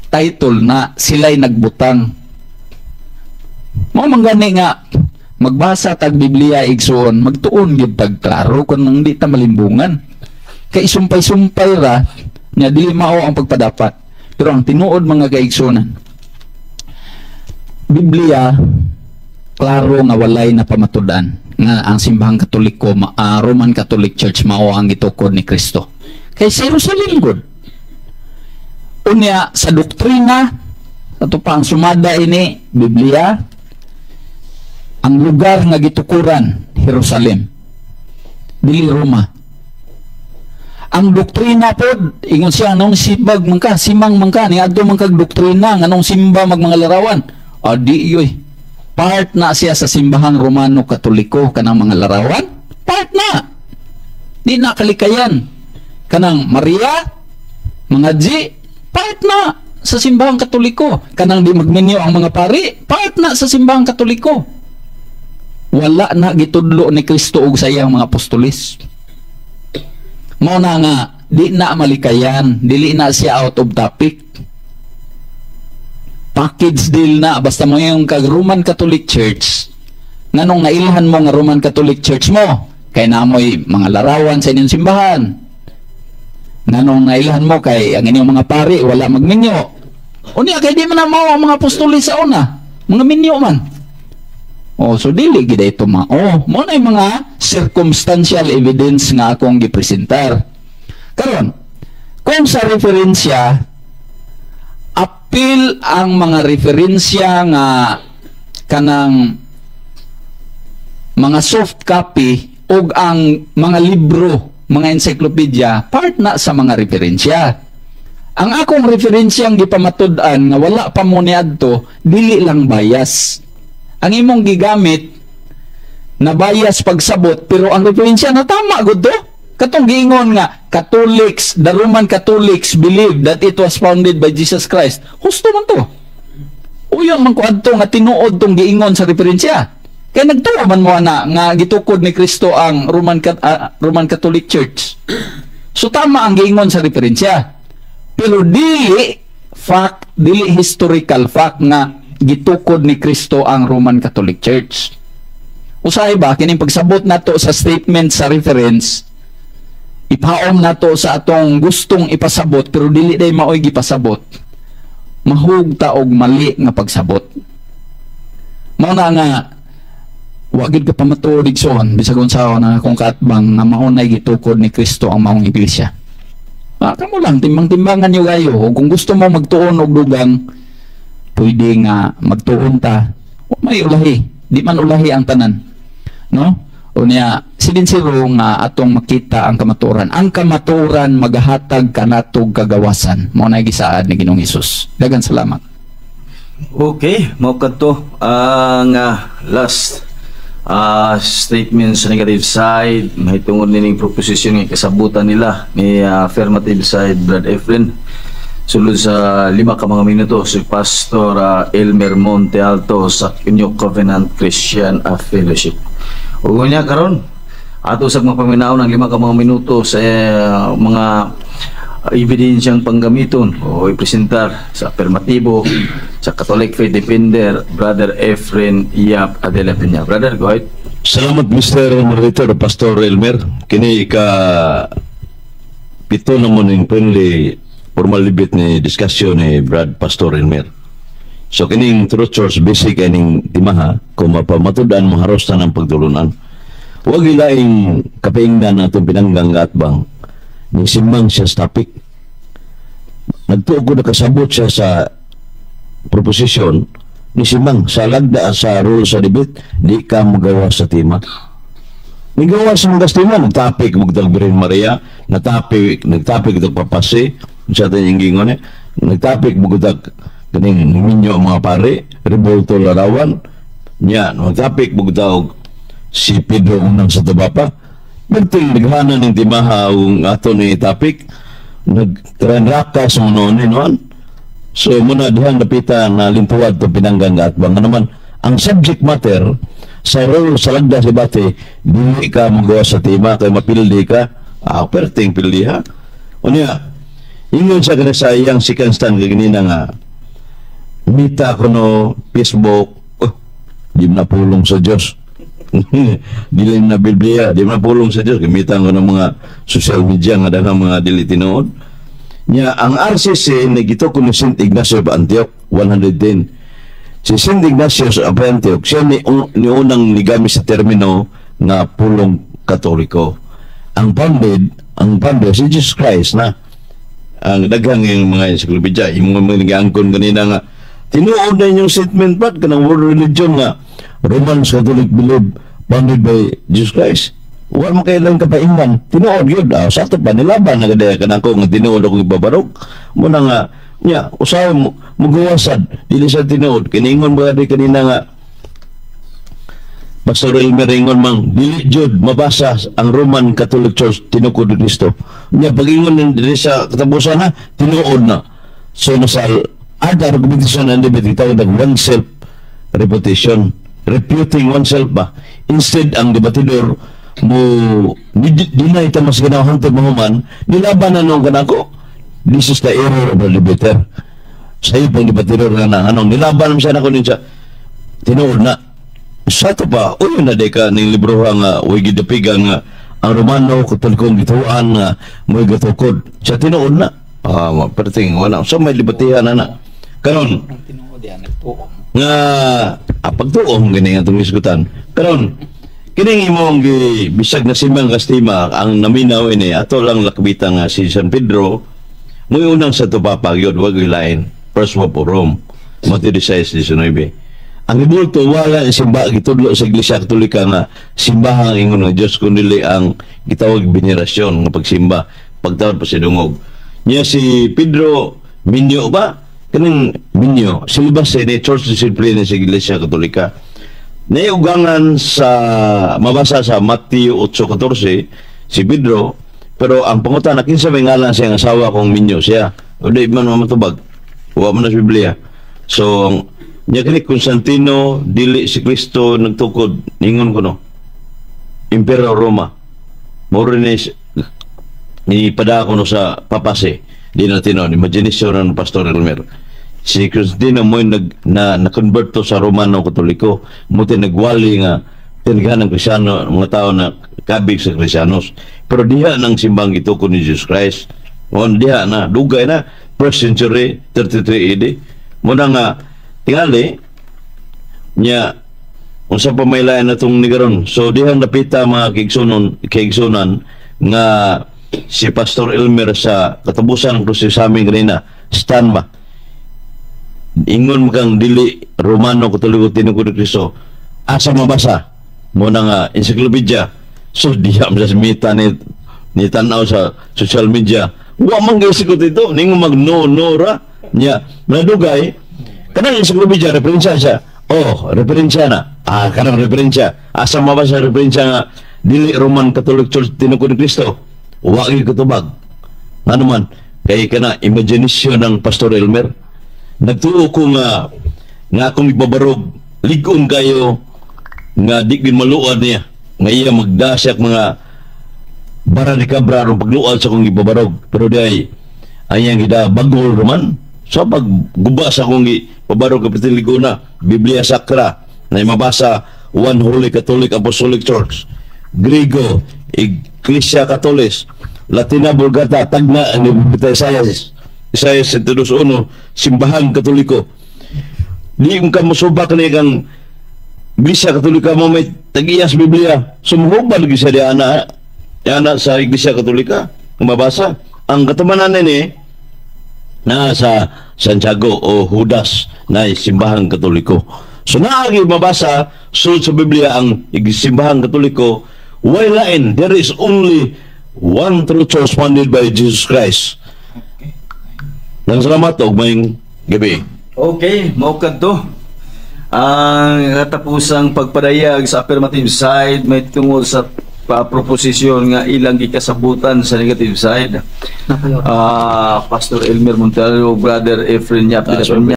Title na sila'y nagbutang. Mao man gani nga magbasa tag Biblia, igsuon, magtuon gyud tag klaro kun nang di ta malimbungan. Kay sumpay-sumpay ra nya dili mao ang pagpadapat. Pero ang tinuod, mga kaigsuonan, Biblia klaro nga walay na pamatud-an nga ang Simbahang Katoliko, Roman Catholic Church mao ang gitukod ni Kristo. Kay sa Jerusalem gud. Unya sa doktrina, ato pa ang sumada ini Biblia, ang lugar nga gitukuran Jerusalem, dili Roma. Ang doktrina pod, ingon siya nung sibag man ka, simang man ka, niadto man kag doktrina nganong simba mag mga larawan. Adi yoy. Part na siya sa Simbahang Romano Katoliko kanang mga larawan. Part na. Di na kalikayan. Kanang Maria, mga G, part na sa Simbahang Katoliko. Kanang di magminyo ang mga pari, part na sa Simbahang Katoliko. Wala na gitudlo ni Kristo og sa iyang mga apostolis. Mao na nga di na malikayan, dili na siya out of topic. Package deal na basta mo yung kag Roman Catholic Church. Nganong nailhan mo nga Roman Catholic Church mo? Kay namoy mga larawan sa inyong simbahan. Nganong nailhan mo? Kay ang inyong mga pari wala magminyo. Unya kay di man na mao ang mga apostolis sa una. Mga minyo man. Oh, so dili gid ito mao. Mo na yung mga circumstantial evidence nga akong gipresentar. Karon, kung sa referensya, apil ang mga referensya nga kanang mga soft copy ug ang mga libro, mga encyclopedia, part na sa mga referensya. Ang akong referensyang gipamatud-an nga wala pa mo niadto, dili lang bias. Ang imong gigamit na bias pagsabot, pero ang referensya na tama gud to. Katong giingon nga Catholics, the Roman Catholics believe that it was founded by Jesus Christ. Husto man to. Uyon man ko adto nga tinuod tong giingon sa referensya. Kaya nagtuo man mo ana nga gitukod ni Kristo ang Roman Catholic Church. So tama ang giingon sa referensya. Pero dili fact, dili historical fact nga gitukod ni Kristo ang Roman Catholic Church. Usahay ba kining pagsabot nato sa statement sa reference, ipaom nato sa atong gustong ipasabot pero dili day maoy gipasabot. Mahug ta og mali nga pagsabot. Mao na nga wa gid ka pamatuod, igsoon, bisag unsaon ang akong kaatbang nga mao nay gitukod ni Kristo ang maong iglesia. Ah, kamo lang timbang-timbangan niyo kayo. O kung gusto mo magtuon og dugang, pwede nga magtuon ta. Wa may ulahi, di man ulahi ang tanan. No? Unya, silinsiro nga atong makita ang kamatuoran. Ang kamatuoran magahatag kanatog kagawasan. Mao na gisaad ni Ginoong Hesus. Daghang salamat. Okay, mao kadto ang last statement sa negative side mahitungod nining proposition nga kasabutan nila ni affirmative side Brad Efren. Sulod sa 5 ka mga minuto si Pastor Elmer Monte Alto sa New Covenant Christian Fellowship. Ug unya karon ato sa mga paminaw ng 5 ka mga minuto sa mga ebidensyang panggamiton o ipresentar sa affirmatibo sa Catholic Faith Defender, Brother Efren Yap Adela Peña. Brother, go ahead. Salamat, Mr. Moderator, Pastor Elmer. Kini ika pito na mo ning friendly formal debate ni discussion ni Brad Pastor Elmer. So kining Truth Source basic ining timaha kung mapamatud-an maharos na ng pagtulunan. Huwag ilaing kapaingdan atong pinanggang atbang ni simbang siya sa topic. Nagtuo ko nakasabot siya sa proposition ni simbang sa lagda sa rule sa debate, di ka magawa sa tema. Nigawa sa mga tema, nagtapik magtag Birhen Maria, natapik, nagtapik itong papase, sa atin yung gingon eh, nagtapik magtag kaning minyo mga pare, Rebolto Larawan, niya, nagtapik magtag si Pedro unang sa Tubapa, nagting naghanan ng timaha ang ato ni topic, nagranraka sa noon noon. So muna dihang napita na lintuwad to pinanggang atbang. Nga naman, ang subject matter sa role sa lagda si bate, dili ka magawa sa tema kay mapildi ka. Ah, perting pildi ha. Unya, ingon sa kana sa iyang second stand kay ganina nga mita ko no Facebook, oh, di na pulong sa Dios. Dili na Biblia, di na pulong sa Dios gamitan ko ng mga social media nga daghang mga dili tinuod. Nya ang RCC nagito ni Saint Ignacio of Antioch 110. Si Saint Ignacio of Antioch siya ni, ni unang nigamit sa termino nga pulong Katoliko. Ang founded, ang founder si Jesus Christ na ang daghang yung mga encyclopedia, yung mga nag-angkon kanina nga tinuod na inyong statement but kanang world religion nga Roman Catholic belief founded by Jesus Christ. Wala mo kailan kapainggan. Tinuod yun. Ah, sa ato pa, nilaban na kadaya kanang ko nga tinuod akong ibabarog. Muna nga, nya, usahay mo, mugawasan, dili sa tinuod. Kiningon ba di kanina nga, Pastor Elmer ingon mang dili jud mabasa ang Roman Catholic Church tinukod ni Kristo. Nya pag-ingon ni dili sa katapusan ha, tinuod na. So nasa other argumentation and debate tawag nag oneself reputation, reputing oneself ba. Instead ang debatidor mo deny ta mas ganaw hangtod mahuman, nilaban na nung kanako. This is the error of the debater. Sa iyo pang debatidor nga na anong nilaban mo siya nako niya tinuod na. Sa ito pa, uyo na di ka ning libro nga uy gidapigan nga ang Romano Katolikong gituan nga mo'y gatukod. Sa tinuod na. Ah, perting wala. So may libatihan na na. Karon Ang tinuod yan, nagtuom. Nga ah, pagtuom gani nga itong isgutan. Karon kining imong gi bisag na simbang kastima ang naminaw ini ato lang lakbita nga si San Pedro mo'y unang sa Papa gyud, wag lain, first Pope of Rome, Mateo 16:19. Ang rebulto wala ang simba gitudlo sa Iglesia Katolika nga simbahang ingon ng Dios kundi ang gitawag venerasyon nga pagsimba, pagtawad pa si dungog. Niya si Pedro minyo ba kaning minyo silibas ni church discipline sa Iglesia Katolika. Naiugangan sa mabasa sa Mateo 8:14 si Pedro, pero ang pangutana, kinsa may ngalan sa iyang asawa kung minyo siya? O di man matubag. Wa man na sa Biblia. So nya kini Constantino dili si Kristo nagtukod ningon ko no. Imperyo Roma. Moro ni ni padako no sa papase. Di na tinon, imagination ng Pastor Elmer. Si Constantino mo nag na na-convert to sa Romano Katoliko. Mo nagwali nga tinaghan ng Kristyano, mga tao na kabig sa Kristiyanos. Pero diha nang simbang gitukod ni Jesus Christ. Mo diha na dugay na, first century, 33 AD. Muna nga tingali nya unsa pa may lain na tong ni karon. So dihang napita mga kaigsunon, kaigsunan nga si Pastor Elmer sa katapusan ng proseso sa amin kanina, stand ba? Ingon mo kang dili Romano Katoliko tinukod ni Kristo. Asa mabasa? Mo na nga encyclopedia. So diha mo sa mita ni ni tanaw sa social media. Wa man gyud sikot ito, ningon mag no no ra nya. Nadugay kanang encyclopedia referensya siya. Oh, referensya na. Ah, kanang referensya. Asa mabasa referensya nga dili Roman Catholic Church tinukod ni Kristo? Wa gyud katubag. Ngano man kay kana imagination ng Pastor Elmer. Nagtuo ko nga nga akong ibabarog ligon kayo nga di gid maluad niya nga iya magdasyak mga bara ni kabra aron pagluad sa akong ibabarog, pero di ay ayang gida bagol raman so pag guba sa akong ibabarog kapitid liguna Biblia Sacra na mabasa One Holy Catholic Apostolic Church, Grigo Iglesia Catholic Latina Vulgata tagna ni Isaias Isaias 72:1 Simbahan Katoliko. Di mo ka mosubak ni kang Iglesia Katolika mo may Tag-iya sa Biblia. Sumuhubal lagi siya di ana sa Iglesia Katolika. Kung mabasa, ang katumanan ni na sa Santiago o Judas na Simbahang Katoliko. So naagi mabasa sulod sa Biblia ang Simbahang Katoliko way lain. There is only one true church founded by Jesus Christ. Nang salamat og maayong gabi. Okay, mao kadto ang katapusang pagpadayag sa affirmative side may tungod sa pa proposisyon nga ilang gikasabutan sa negative side. Ah, Pastor Elmer Montalvo, Brother Efren Yap de la Peña.